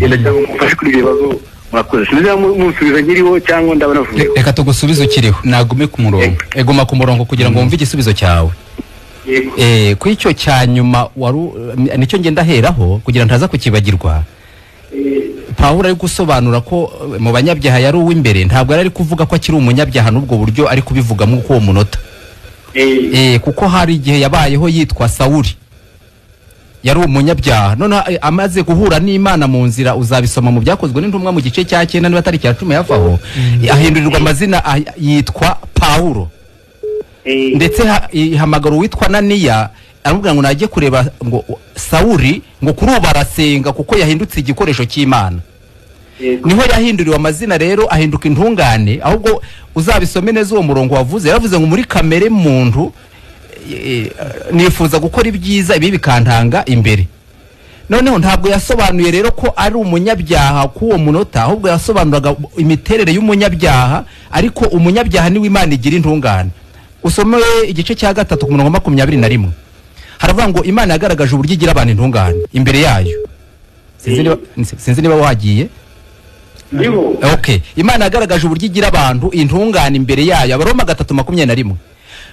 Yenda cyangwa mufashe kuri ibyo bibazo, murakoze. Sinzi niba munsubiza nkiriho cyangwa ndaba navuye. Reka tugusubize ukiriho. Nagume ku murongo. Eguma ku murongo kugira ngo wumve igisubizo cyawe. Ku icyo cya nyuma nicyo ngenda heraho kugira ntaza kukibagirwa. Pawulo ari gusobanura ko mu banyabyaha yari uw'imbere, ntabwo yari ari kuvuga ko akiri umunyabyaha n'ubwo buryo ari kubivugamo uko uwo munota. Kuko hari igihe yabayeho yitwa Sawuli, yari umunyabyaha, none amaze guhura n'Imana mu nzira, uzabisoma mu byakozwe n'intumwa mu gice cya 9 niba atari cya 10 yavaho, ahindurirwa amazina yitwa Pawulo. Ndetse ihamagara uwitwa Ananiya aramubwira ngo najye kureba ngo Sawuli ngo kuri ubu arasenga kuko yahindutse igikoresho cy'Imana. Niho yahinduriwe amazina rero ahinduka intungane. Ahubwo uzabisome neza uwo murongo wavuze, yaravuze ngo muri kamere muntu nifuza gukora ibyiza ibi bikantanga imbere. Noneho ntabwo yasobanuye rero ko ari umunyabyaha k'uwo munota, ahubwo yasobanuraga imiterere y'umunyabyaha, ariko umunyabyaha niwe Imana igira intungane. Usome igice cya 3 ku murongo 21. Haravuga ngo Imana yagaragaje uburyo igira abantu intungane imbere yayo. Sinzi niba wagiye. Okay. Imana yagaragaje uburyo igira abantu intungane imbere yayo. Abaroma 3:21.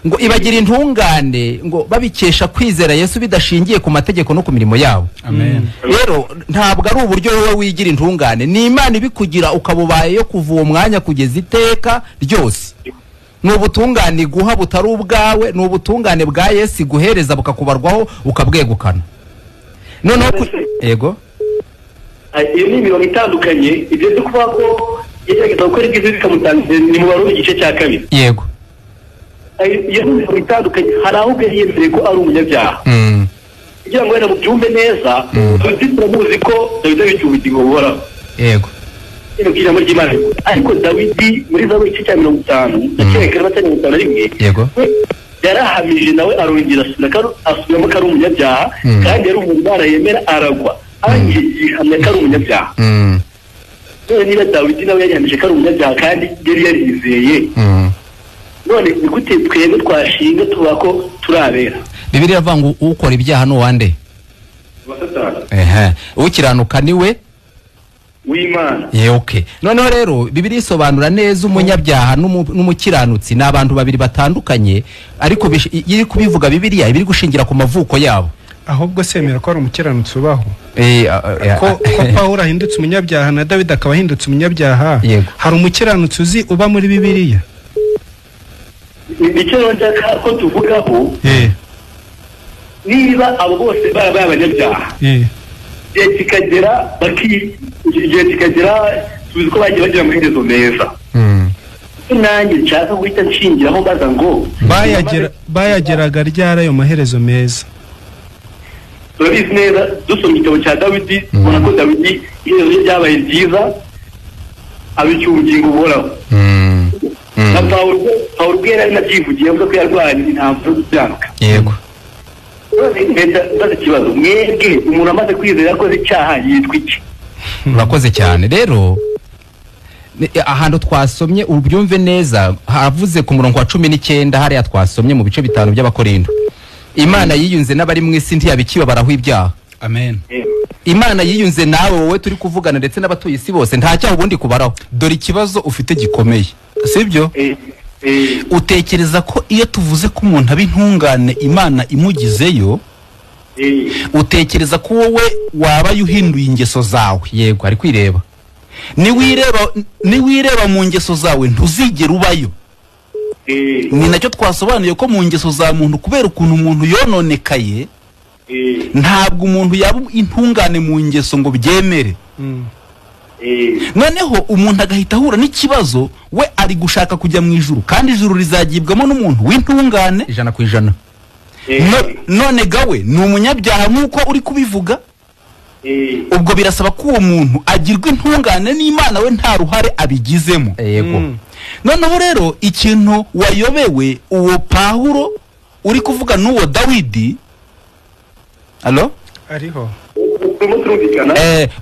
Ngo ibagira intungane ngo babikesha kwizera Yesu bidashingiye ku mategeko no ku mirimo yabo. Amen. Rero ntabwo ari uburyo wowe wigira intungane, ni Imana ibikugira ukabubaye yo kuva uwo mwanya kugeza iteka ryose. Ni ubutungane guha butari ubwawe, ni ubutungane bwa Yesu guhereza bukakubarwaho ukabwegukana. Noneho yego iyo ni imirongo itandukanye, ibyo byo kuvuga ko yagerageza gukora ibyiza bikamutangiza ni mu Baroma igice cya 2. Yego. Iyo ni imirongo itandukanye, hari aho yemeye ko ari umunyabyaha. Kugira ngo wenda mubyumve neza, Dawidi turamuzi ko Dawidi abica ubugingo buhoraho. Yego. Ijambo ry'Imana. Ariko Dawidi muri Zaburi igice cya 50, ndakeka niba atari 51, yego, yarahamije nawe arongera asubiramo ko ari umunyabyaha, kandi yari umuntu Imana yemera aragwa. Arangije yihamya ko ari umunyabyaha. None niba Dawidi nawe yarihamije ko ari umunyabyaha kandi yari yarizeye, none ni gute twebwe twashinga tuvuga ko turabera? Bibiliya iravuga ngo ukora ibyaha ni uwande? Ukiranuka niwe w'Imana. Okay. Noneho rero Bibiliya isobanura neza umunyabyaha n'umukiranutsi ni abantu babiri batandukanye, ariko iri kubivuga Bibiliya ibiri gushingira ku mavuko yabo. Ahubwo semera ko ari umukiranutsi ubaho. Ko Pawulo ahindutse umunyabyaha na Dawidi akaba ahindutse umunyabyaha. Hari umukiranutsi uzi uba muri Bibiliya? Nicyo nshaka ko tuvugaho. Niba abo bose barabaye abanyabyaha, igihe kikagera tuzi ko bagiye bagira amaherezo meza. Nanjye nshaka guhita nshingiraho mbaza ngo bayageraga ryari ayo maherezo meza? Turabizi neza dusoma igitabo cya Dawidi, ubona ko Dawidi iherezo rye ryabaye ryiza, abikiwe ubugingo buhoraho. Na Pawulo ubwe yari anabyivugiye avuga ko yarwanye intambara yo gukiranuka. Yego. Mbaza ikibazo, mwebwe umuntu amaze kwizera yakoze icyaha yitwa iki? Urakoze cyane. Rero ahantu twasomye ubyumve neza, havuze ku murongo wa 19 hariya twasomye mu bice 5 by'Abakorindo. Imana yiyunze n'abari mu isi ntiyabikibabaraho ibyaha. Amen. Imana yiyunze nawe wowe turi kuvugana ndetse n'abatuye isi bose, nta cyaha ubundi kubaraho. Dore ikibazo ufite gikomeye, sibyo? Utekereza ko iyo tuvuze ko umuntu aba intungane Imana imugizeyo, utekereza ko wowe waba uhinduye ingeso zawe? Yego, ari kwireba. Niwireba mu ngeso zawe ntuzigera ubayo. Ni nacyo twasobanuye ko mu ngeso za muntu, kubera ukuntu umuntu yononekaye, ntabwo umuntu yaba intungane mu ngeso ngo byemere. Noneho umuntu agahita ahura n'ikibazo, we ari gushaka kujya mu ijuru kandi ijuru rizagibwamo n'umuntu w'intungane 100%. None gawe ni umunyabyaha nk'uko uri kubivuga. Ubwo birasaba ko uwo muntu agirwa intungane n'Imana, we nta ruhare abigizemo. Yego. Noneho rero ikintu wayobewe, uwo Pawulo uri kuvuga n'uwo Dawidi, alo ariho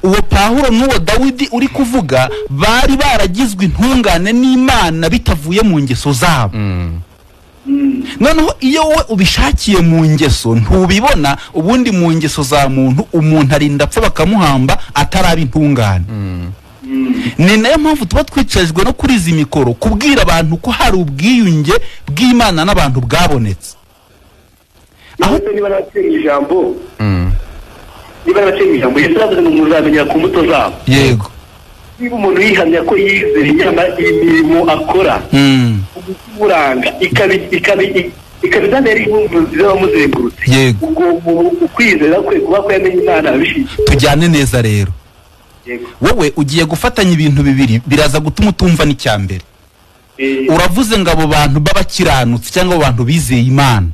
uwo Pawulo n'uwo Dawidi uri kuvuga bari baragizwe intungane n'Imana bitavuye mu ngeso zabo. Noneho iyo wowe ubishakiye mu ngeso ntubibona. Ubundi mu ngeso za muntu, umuntu arinda apfa bakamuhamba ataraba intungane. Ni nayo mpamvu tuba twicajwe no kuri izi mikoro kubwira abantu ko hari ubwiyunge bw'Imana n'abantu bwabonetse. Aho niba nabateye ijambo, niba nabateye ijambo, Yesu aravuze ngo muzamenya ku mbuto zabo. Yego. Niba umuntu yihamya ko yizeye nyamara imirimo akora umuranga ikabizanira impumuro z'abamuzengurutse, ubwo ukwizera kwe kuba ko yamenye Imana abishigikiye. Tujyane neza rero. Wowe ugiye gufatanya ibintu bibiri biraza gutuma utumva n'icyambere. Uravuze ngo abo bantu b'abakiranutsi cyangwa abo bantu bizeye Imana,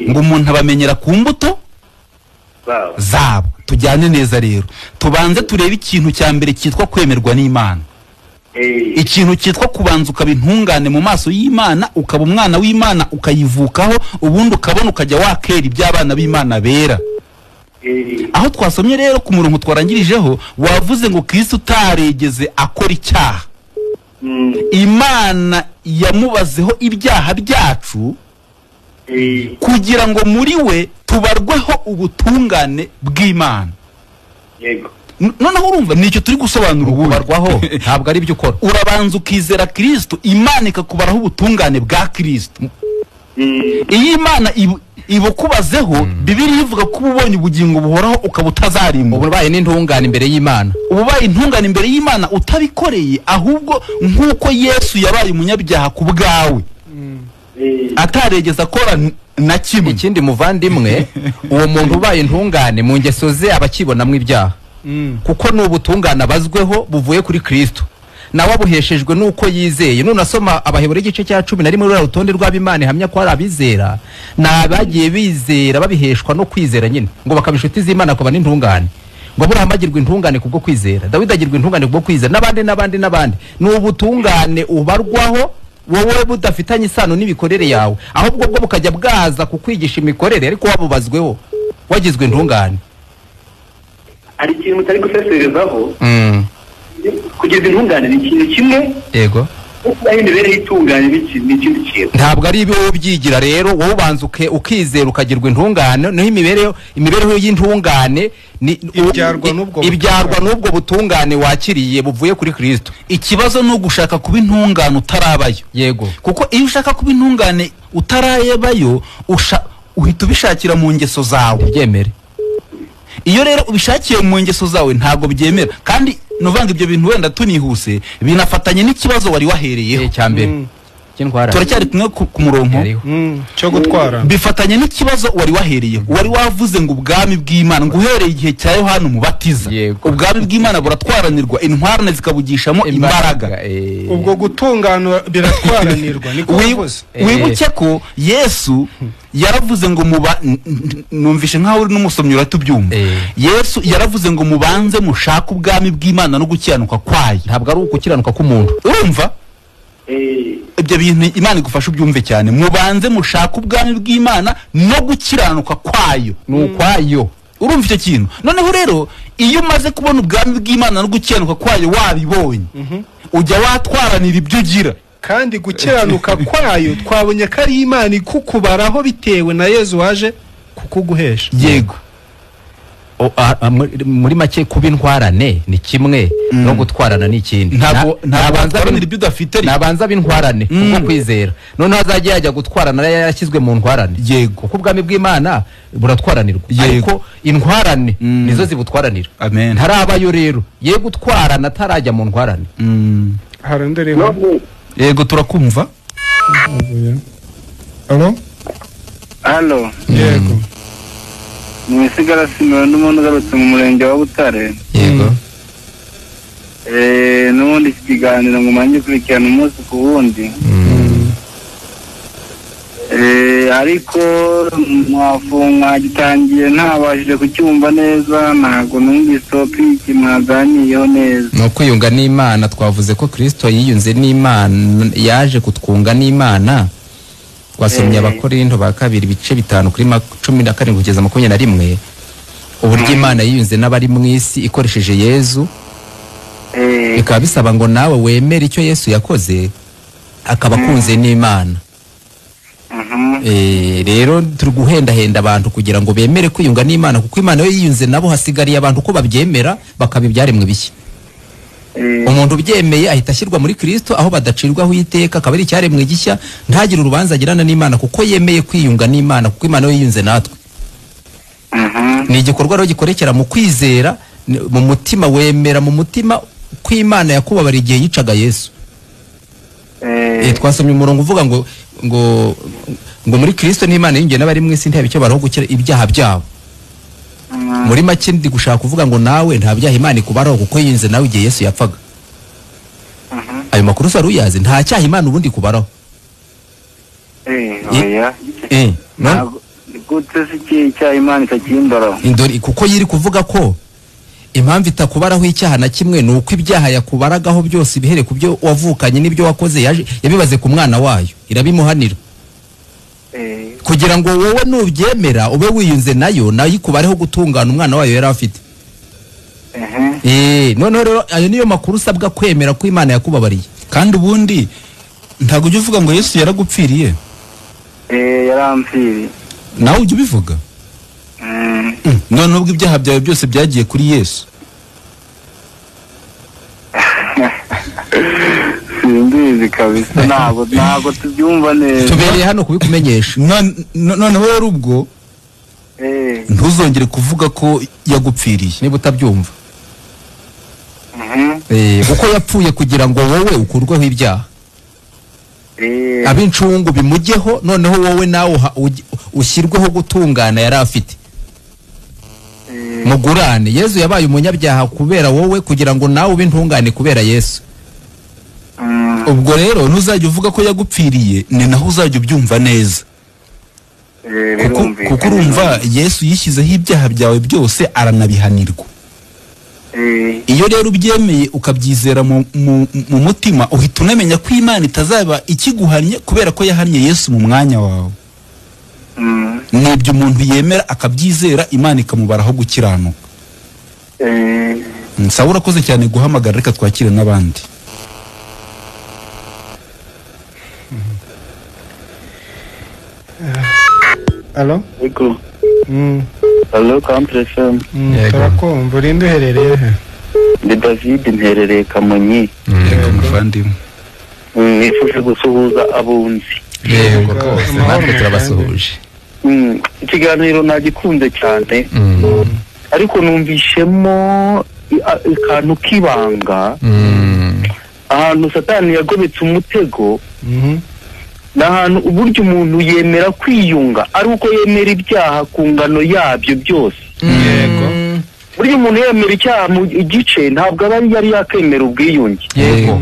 ngo umuntu abamenyera ku mbuto zabo. Tujyane neza rero, tubanze turebe ikintu cya mbere cyitwa kwemerwa n'Imana. Ikintu cyitwa kubanza ukaba intungane mu maso y'Imana, ukaba umwana w'Imana, ukayivukaho, ubundi ukabona ukajya wakera iby'abana b'Imana bera. Aho twasomye rero ku murongo twarangirijeho, wavuze ngo Kristo utaregeze akora icyaha, Imana yamubazeho ibyaha byacu kugira ngo muri we tubarweho ubutungane bw'Imana. Yego. Noneho urumva nicyo turi gusobanura ubu kubarwaho ntabwo ari ibyo ukora. Urabanza ukizera Kristo, Imana ikakubaraho ubutungane bwa Kristo. Iyo Imana ibukubazeho, Bibiliya ivuga ko ubonye ubugingo buhoraho ukaba utazarimbuka. Ubaye n'intungane imbere y'Imana. Ubaye intungane imbere y'Imana utabikoreye, ahubwo nk'uko Yesu yabaye umunyabyaha ku bwawe ataregeza akora na kimwe. Ikindi muvandimwe, uwo muntu ubaye intungane mu ngeso ze abakibonamo ibyaha, kuko ni ubutungane abazweho buvuye kuri Kristo, nawe abuheshejwe nuko yizeye. None asoma Abaheburayo igice cya 11 ruriya rutonde rw'ab'Imana ihamya ko ari abizera, ni abagiye bizera babiheshwa no kwizera nyine, ngo bakaba inshuti z'Imana kuba n'intungane. Ngo Aburahamu agirwa intungane kubwo kwizera, Dawidi agirwa intungane kubwo kwizera, n'abandi n'abandi n'abandi. Ni ubutungane ubarwaho wowe budafitanye isano n'imikorere yawe, ahubwo bwo bukajya bwaza kukwigisha imikorere, ariko wabubazweho wagizwe intungane. Hari ikintu mutari guseserezaho. Kugeza intungane ni ikintu kimwe. Yego. Kubaho imibereho itunganye ni ikindi kintu. Ntabwo ari ibyo ubyigira rero, wowe ubanza ukizera ukagirwa intungane, naho imibereho y'intungane ni ibyarwa n'ubwo butungane wakiriye buvuye kuri Kristo. Ikibazo ni ugushaka kuba intungane utarabayo. Yego. Kuko iyo ushaka kuba intungane utarabayo, uhita ubishakira mu ngeso zawe. Byemere. Iyo rero ubishakiye mu ngeso zawe ntabwo byemera. Kandi nuvanga ibyo bintu wenda tunihuse binafatanye n'ikibazo wari wahereyeho cya mbere. Turacyari kumwe ku murongo cyo gutwara. Bifatanye n'ikibazo wari wahereye, wari wavuze ngo ubwami bw'Imana ngo uhereye igihe cya Yohana Umubatiza ubwami bw'Imana buratwaranirwa, intwarane zikabugishamo imbaraga. Ubwo gutungana biratwaranirwa niko wavuze. Wibuke ko Yesu yaravuze ngo numvishe nkaho uri n'umusomyi uratubyumva. Yesu yaravuze ngo mubanze mushake ubwami bw'Imana no gukiranuka kwayo. Ntabwo ari ukukiranuka k'umuntu. Urumva? Ibyo bintu Imana igufasha ubyumve cyane. Mubanze mushake ubwami bw'Imana no gukiranuka kwayo. Ni ukwayo. Urumva icyo kintu? Noneho rero iyo umaze kubona ubwami bw'Imana no gukiranuka kwayo wabibonye, ujya watwaranira ibyo ugira. Kandi gukiranuka kwayo twabonye ko ari Imana ikukubaraho bitewe na Yezu waje kukuguhesha. Yego. Muri make kuba intwarane ni kimwe no gutwarana ni ikindi. Ntabwo nabanza ibyo udafite, nabanza b'intwarane kuko kwizera noneho azajya yajya gutwarana yarashyizwe mu ntwarane. Yego. Kuko ubwami bw'Imana buratwaranirwa, ariko intwarane nizo zibutwaranira. Ntarabayo rero ye gutwarana atarajya mu ntwarane. Haranderiho. Yego turakumva. Allo? Allo. Yego. Mwisigara Simon n'umuntu ugarutse mu murenge wa Butare. Yego. N'ubundi iki kiganiro ngo manje kurikirana umunsi ku wundi. Ariko mwagitangiye ntabashije kucyumva neza, ntabwo numvise topic mwaganiyeho neza. No kwiyunga n'Imana, twavuze ko Kristo yiyunze n'Imana, yaje kutwunga n'Imana. Twasomye Abakorinto ba kabiri ibice 5 kuri 17 kugeza 21, uburyo Imana yiyunze n'abari mu isi ikoresheje Yezu. Bikaba bisaba ngo nawe wemere icyo Yesu yakoze akaba akunze n'Imana. Rero turi guhendahenda abantu kugira ngo bemere kwiyunga n'Imana, kuko Imana yo yiyunze nabo, hasigariye abantu ko babyemera bakaba ibyaremwe bishya. Umuntu ubyemeye ahita ashyirwa muri Kristo aho badacirwaho iteka, akaba ari icyaremwe gishya, ntagire urubanza agirana n'Imana kuko yemeye kwiyunga n'Imana, kuko Imana yo yiyunze natwe. Ni igikorwa rero gikorekera mu kwizera, mu mutima, wemera mu mutima ko Imana yakubabariye igihe yicaga Yesu. Twasomye umurongo uvuga ngo ngo ngo muri Kristo n'Imana yinjiye n'abari mu isi ntihaba icyo baraho gukira ibyaha byabo. Muri make ndi gushaka kuvuga ngo nawe nta byaha Imana ikubaraho kuko yinze nawe igihe Yesu yapfaga. Ayo makuru se uyazi? Nta cyaha Imana ubundi kubaraho. Oya. Gute se icyaha Imana itakimbaraho? Indori kuko yiri kuvuga ko impamvu itakubaraho icyaha na kimwe ni uko ibyaha yakubaragaho byose bihere ku byo wavukanye n'ibyo wakoze yabibaze ku mwana wayo, irabimuhanira. Kugira ngo wowe nubyemera ube wiyunze nayo, nayo ikubareho gutungana umwana wayo yari afite. Noneho rero ayo niyo makuru usabwa kwemera ko Imana yakubabariye. Kandi ubundi ntabwo ujya uvuga ngo Yesu yaragupfiriye. Yarampfiriye. Nawe ujya ubivuga? None ubwo ibyaha byawe byose byagiye kuri Yesu. Simbizi kabisa, ntabwo tubyumva neza. Tubereye hano kubikumenyesha. Noneho rero ubwo ntuzongere kuvuga ko yagupfiriye niba utabyumva. Kuko yapfuye kugira ngo wowe ukurweho ibyaha. Ab'incungu bimugeho, noneho wowe nawe ushyirweho gutungana yari afite. Mugurane. Yesu yabaye umunyabyaha kubera wowe kugira ngo nawe ube intungane kubera Yesu. Ubwo rero ntuzajya uvuga ko yagupfiriye, ni naho uzajya ubyumva neza. Kuko urumva Yesu yishyizeho ibyaha byawe byose aranabihanirwa. Iyo rero ubyemeye ukabyizera mu mutima, uhita unamenya ko Imana itazaba ikiguhannye kubera ko yahannye Yesu mu mwanya wawe. Nibyo umuntu yemera akabyizera, Imana ikamubaraho gukiranuka. Sawa, urakoze cyane guhamagara, reka twakire n'abandi. Allo? Yego. Allo, Kample FM. Turakumva, uri nde uherereye he? Ndi David, mperereye Kamonyi. Yego muvandimwe. Nifuje gusuhuza abunzi. Yego rwose, natwe turabasuhuje. Ikiganiro nagikunze cyane. Ariko numvishemo akantu k'ibanga. Ahantu Satani yagobetse umutego. N'ahantu uburyo umuntu yemera kwiyunga ari uko yemera ibyaha ku ngano yabyo byose. Yego. Burya umuntu yemera icyaha mu gice ntabwo aba yari yakemera ubwiyunge. Yego.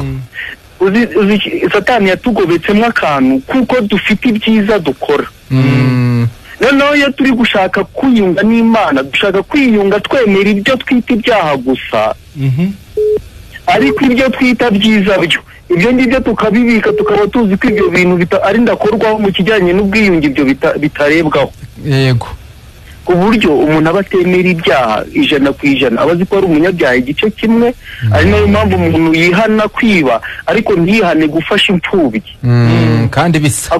Uzi Satani yatugobetsemo akantu kuko dufite ibyiza dukora. Noneho iyo turi gushaka kwiyunga n'Imana, dushaka kwiyunga twemera ibyo twita ibyaha gusa, ariko ibyo twita byiza byo ibyo ngibyo tukabibika, tukaba tuzi ko ibyo bintu ari ndakorwaho mu kijyanye n'ubwiyunge, ibyo bitarebwaho. Yego. Ku buryo umuntu aba atemera ibyaha 100%, aba azi ko ari umunyabyaha igice kimwe, ari nayo mpamvu umuntu yihana kwiba ariko ntihane gufasha imfubyi. Kandi bisa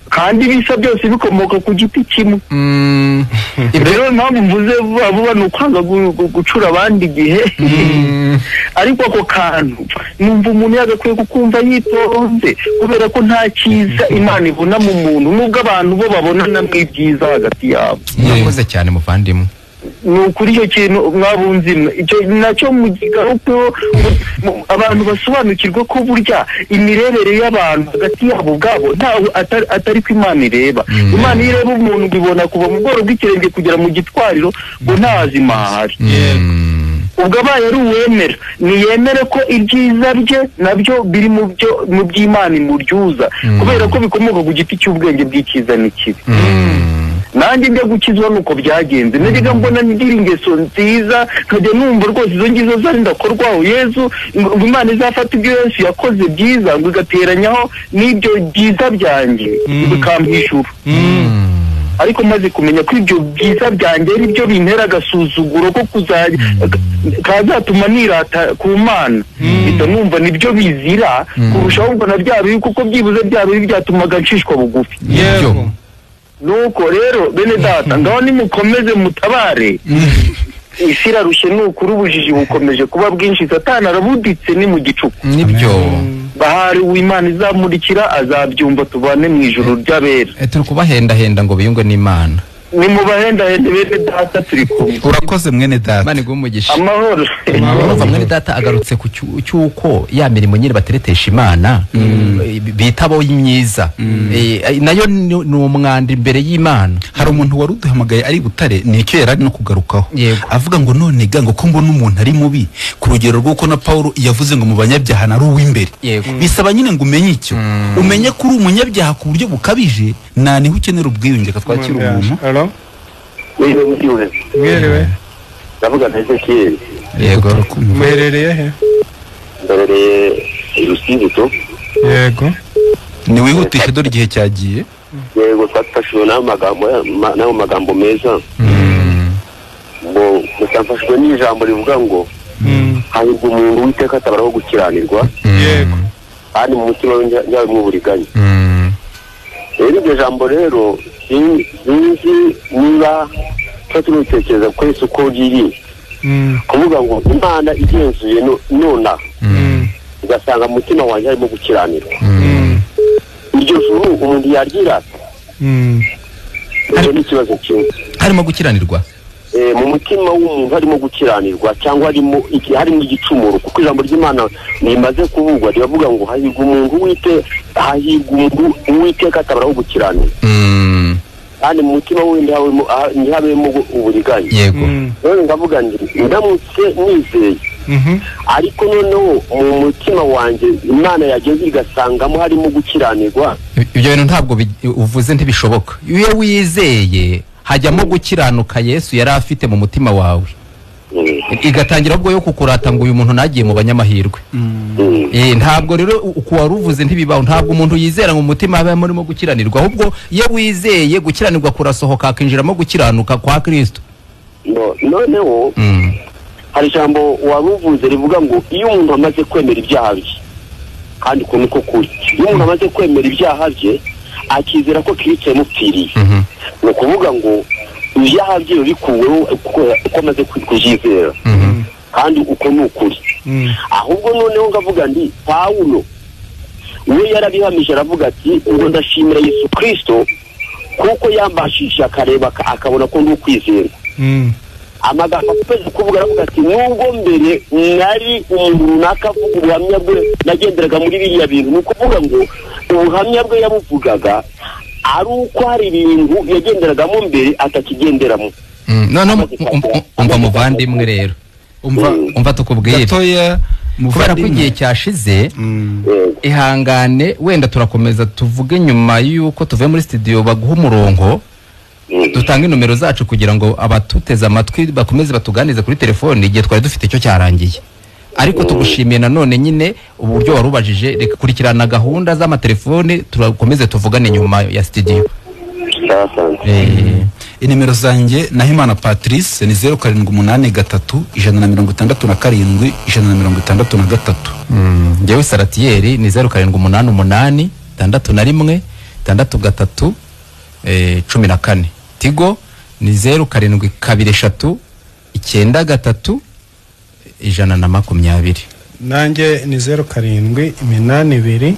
kandi bisa byose bikomoka ku giti kimwe. Rero impamvu mvuze vuba vuba ni ukwanga gucura abandi igihe. Ariko ako kantu numva umuntu yagakwiye kukumva yitonze, kubera ko nta cyiza Imana ibona mu muntu, nubwo abantu bo babona namwe ibyiza hagati yabo. Murakoze cyane muvandimwe. Ni ukuri icyo kintu mwabunze icyo nacyo mukigarukeho, abantu basobanukirwe ko burya imirebere y'abantu hagati yabo ubwabo ntawe atari ko Imana ireba. Imana iyo ireba umuntu ibona kuva mu bworo bw'ikirenge kugera mu gitwariro ngo ntazima ahari. Ubwo abaye ari uwemera, niyemere ko ibyiza bye nabyo biri mu byo mu by'Imana imuryuza, kubera ko bikomoka ku giti cy'ubwenge bw'icyiza n'ikibi. Nanjye njya gukizwa nuko byagenze, najyaga mbona ngira ingeso nziza, nkajya numva rwose izo ngizo zari ndakorwaho. Yezu, ngo Imana izafata ibyo Yesu yakoze byiza ngo igateranyaho n'ibyo byiza byanjye bikampishura. Ariko maze kumenya ko ibyo byiza byanjye ari byo bintera agasuzuguro ko kuzajya kazatuma nirata ku Mana, mpita numva nibyo bizira kurushaho mbona bya bibi, kuko byibuze bya bibi byatumaga nshishwa bugufi. Yego. Nuko rero bene data, ngaho nimukomeze mutabare. Isi irarushye ni ukuri, ubujiji bukomeje kuba bwinshi, Satani arabuditse ni mu gicuku. Nibyo. Bahari uw'Imana izamurikira azabyumva, tubane mu ijuru ry'abera. Turi kubahendahenda ngo biyungwe n'Imana. Nimubahendahende bene data, turi kumwe. Urakoze mwene data. Imana iguhe umugisha. Amahoro. Urumva mwene data agarutse ku cy'uko ya mirimo nyine bateretesha Imana bita bo myiza, nayo ni umwanda imbere y'Imana. Hari umuntu wari uduhamagaye ari Butare, nicyo yari ari no kugarukaho, avuga ngo none ga ngo ko mbona umuntu ari mubi ku rugero rw'uko na Paulo yavuze ngo mu banyabyaha nari uw'imbere. Bisaba nyine ngo umenye icyo, umenye ko uri umunyabyaha ku buryo bukabije, nta niho ukenera ubwiyunge. Twakira umuntu. Mwiriwe. Ndavuga na Ezekiel. Yego. Muherereye he? Mberereye Rusizi to. Yego. Ni wihutishe dore igihe cyagiye. Yego, twafashwe n'ayo magambo meza. Ngo musamfashwe n'ijambo rivuga ngo hahirwa umuntu Uwiteka atabaraho gukiranirwa. Yego. Kandi mu mutima we ntihabemo uburiganya. Rero iryo jambo rero sinzi niba tuba turitekereza kwese uko riri, kuvuga ngo Imana igenzuye nona ugasanga mu mutima wanjye harimo gukiranirwa, iryo juru umuntu yaryirata. Icyo ni ikibazo kimwe. Harimo gukiranirwa mu mutima w'umuntu, harimo gukiranirwa cyangwa harimo igicumuro, kuko ijambo ry'Imana rimaze kuvugwa riravuga ngo hahirwa umuntu Uwiteka atabaraho gukiranirwa, kandi mu mutima we ntihabemo uburiganya. Yego. None ndavuga nti ndamutse nizeye, ariko noneho mu mutima wanjye Imana yageze igasangamo harimo gukiranirwa, ibyo bintu ntabwo uvuze ntibishoboka. Iyo wizeye hajyamo gukiranuka Yesu yari afite mu mutima wawe, igatangira ubwo yo kukurata ngo uyu muntu nagiye mu banyamahirwe. Ntabwo rero uko wari uvuze ntibibaho. Ntabwo umuntu yizera ngo umutima abe murimo gukiranirwa, ahubwo iyo wizeye gukiranirwa kurasohoka akinjiramo gukiranuka kwa Kristo. Noneho hari ijambo waruvuze rivuga ngo iyo umuntu amaze kwemera ibyaha bye, kandi uko niko kuri, iyo umuntu amaze kwemera ibyaha bye akizera ko Kristo yamupfiriye, ni ukuvuga ngo ibyaha bye bikuweho uko amaze kubyizera, kandi uko ni ukuri. Ahubwo noneho ngavuga ndi Pawulo we yarabihamije aravuga ati ngo ndashimira Yesu Kristo kuko yambashije akareba akabona ko ndi ukwizerwa. Amagambo akomeza kuvuga aravuga ati nubwo mbere nari umuntu runaka avuga ubuhamya bwe nagenderaga muri biriya bintu, ni ukuvuga ngo Ubuhamya bwe yabuvugaga ari uko hari ibintu yagenderagamo mbere atakigenderamo. None umva muvandimwe rero, umva tukubwire gatoya, kubera ko igihe cyashize, ihangane wenda turakomeza tuvuge nyuma y'uko tuvuye muri studio, baguha umurongo dutange nomero zacu kugira ngo abatuteze amatwi bakomeze batuganize kuri telefone igihe twari dufite icyo cyarangiye. Ariko tugushimiye nanone nyine uburyo warubajije, reka kurikirana gahunda z'amatelefone turakomeze tuvugane nyuma ya studio. Inimero zanjye Nahimana Patrice ni 0783 167 163. Njyewe Saratieri ni 0788 61 63 14. Tigo ni 0723 93 120. Nanjye ni 0782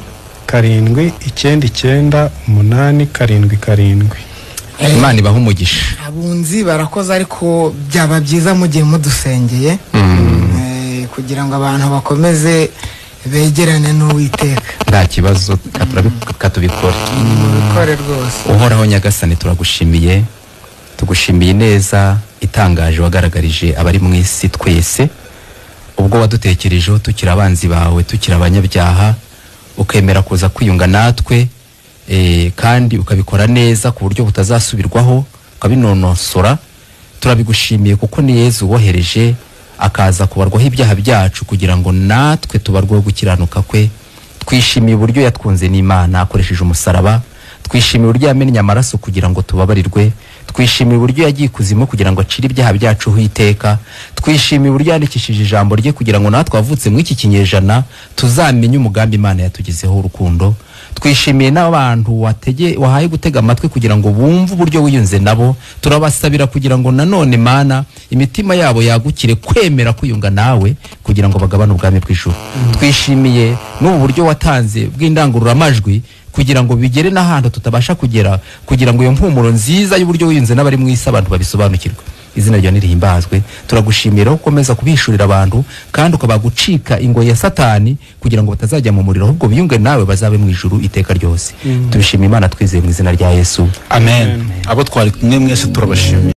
799 877. Imana ibahe umugisha. Abunzi barakoze, ariko byaba byiza mu gihe mudusengeye kugira ngo abantu bakomeze begerane n'Uwiteka. Nta kibazo, katubikore. Mubikore rwose. Uhoraho Nyagasani, turagushimiye, tugushimiye neza itangaje wagaragarije abari mu isi twese, ubwo wadutekerejeho tukiri abanzi bawe, tukiri abanyabyaha, ukemera kuza kwiyunga natwe, kandi ukabikora neza ku buryo butazasubirwaho, ukabinonosora. Turabigushimiye kuko ni Yezu wohereje akaza kubarwaho ibyaha byacu kugira ngo natwe tubarweho gukiranuka kwe. Twishimiye uburyo yatwunze n'Imana akoresheje umusaraba, twishimiye uburyo yamennye amaraso kugira ngo tubabarirwe, twishimiye uburyo yagiye ikuzimu kugira ngo acire ibyaha byacu iteka, twishimiye uburyo yandikishije ijambo rye kugira ngo natwe wavutse muri iki kinyejana tuzamenye umugambi Imana yatugezeho urukundo. Twishimiye n'abantu wahaye gutega amatwi kugira ngo bumve uburyo wiyunze nabo. Turabasabira kugira ngo nanone Mana imitima yabo yagukire kwemera kwiyunga nawe kugira ngo bagabane ubwami bw'ijuru. Twishimiye n'ubu buryo watanze bw'indangururamajwi kugira ngo bigere n'ahantu tutabasha kugera, kugira ngo iyo mpumuro nziza y'uburyo wiyunze n'abari mu isi abantu babisobanukirwe. Izina ryawe nirihimbazwe. Turagushimira ukomeza kubishurira abantu kandi ukabagucika ingoyi ya Satani kugira ngo batazajya mu muriro, ahubwo biyunge nawe bazabe mu ijuru iteka ryose. Tubishimiye Imana twizeye mu izina rya Yesu. Amen. Abo twari kumwe mwese turabashimiye.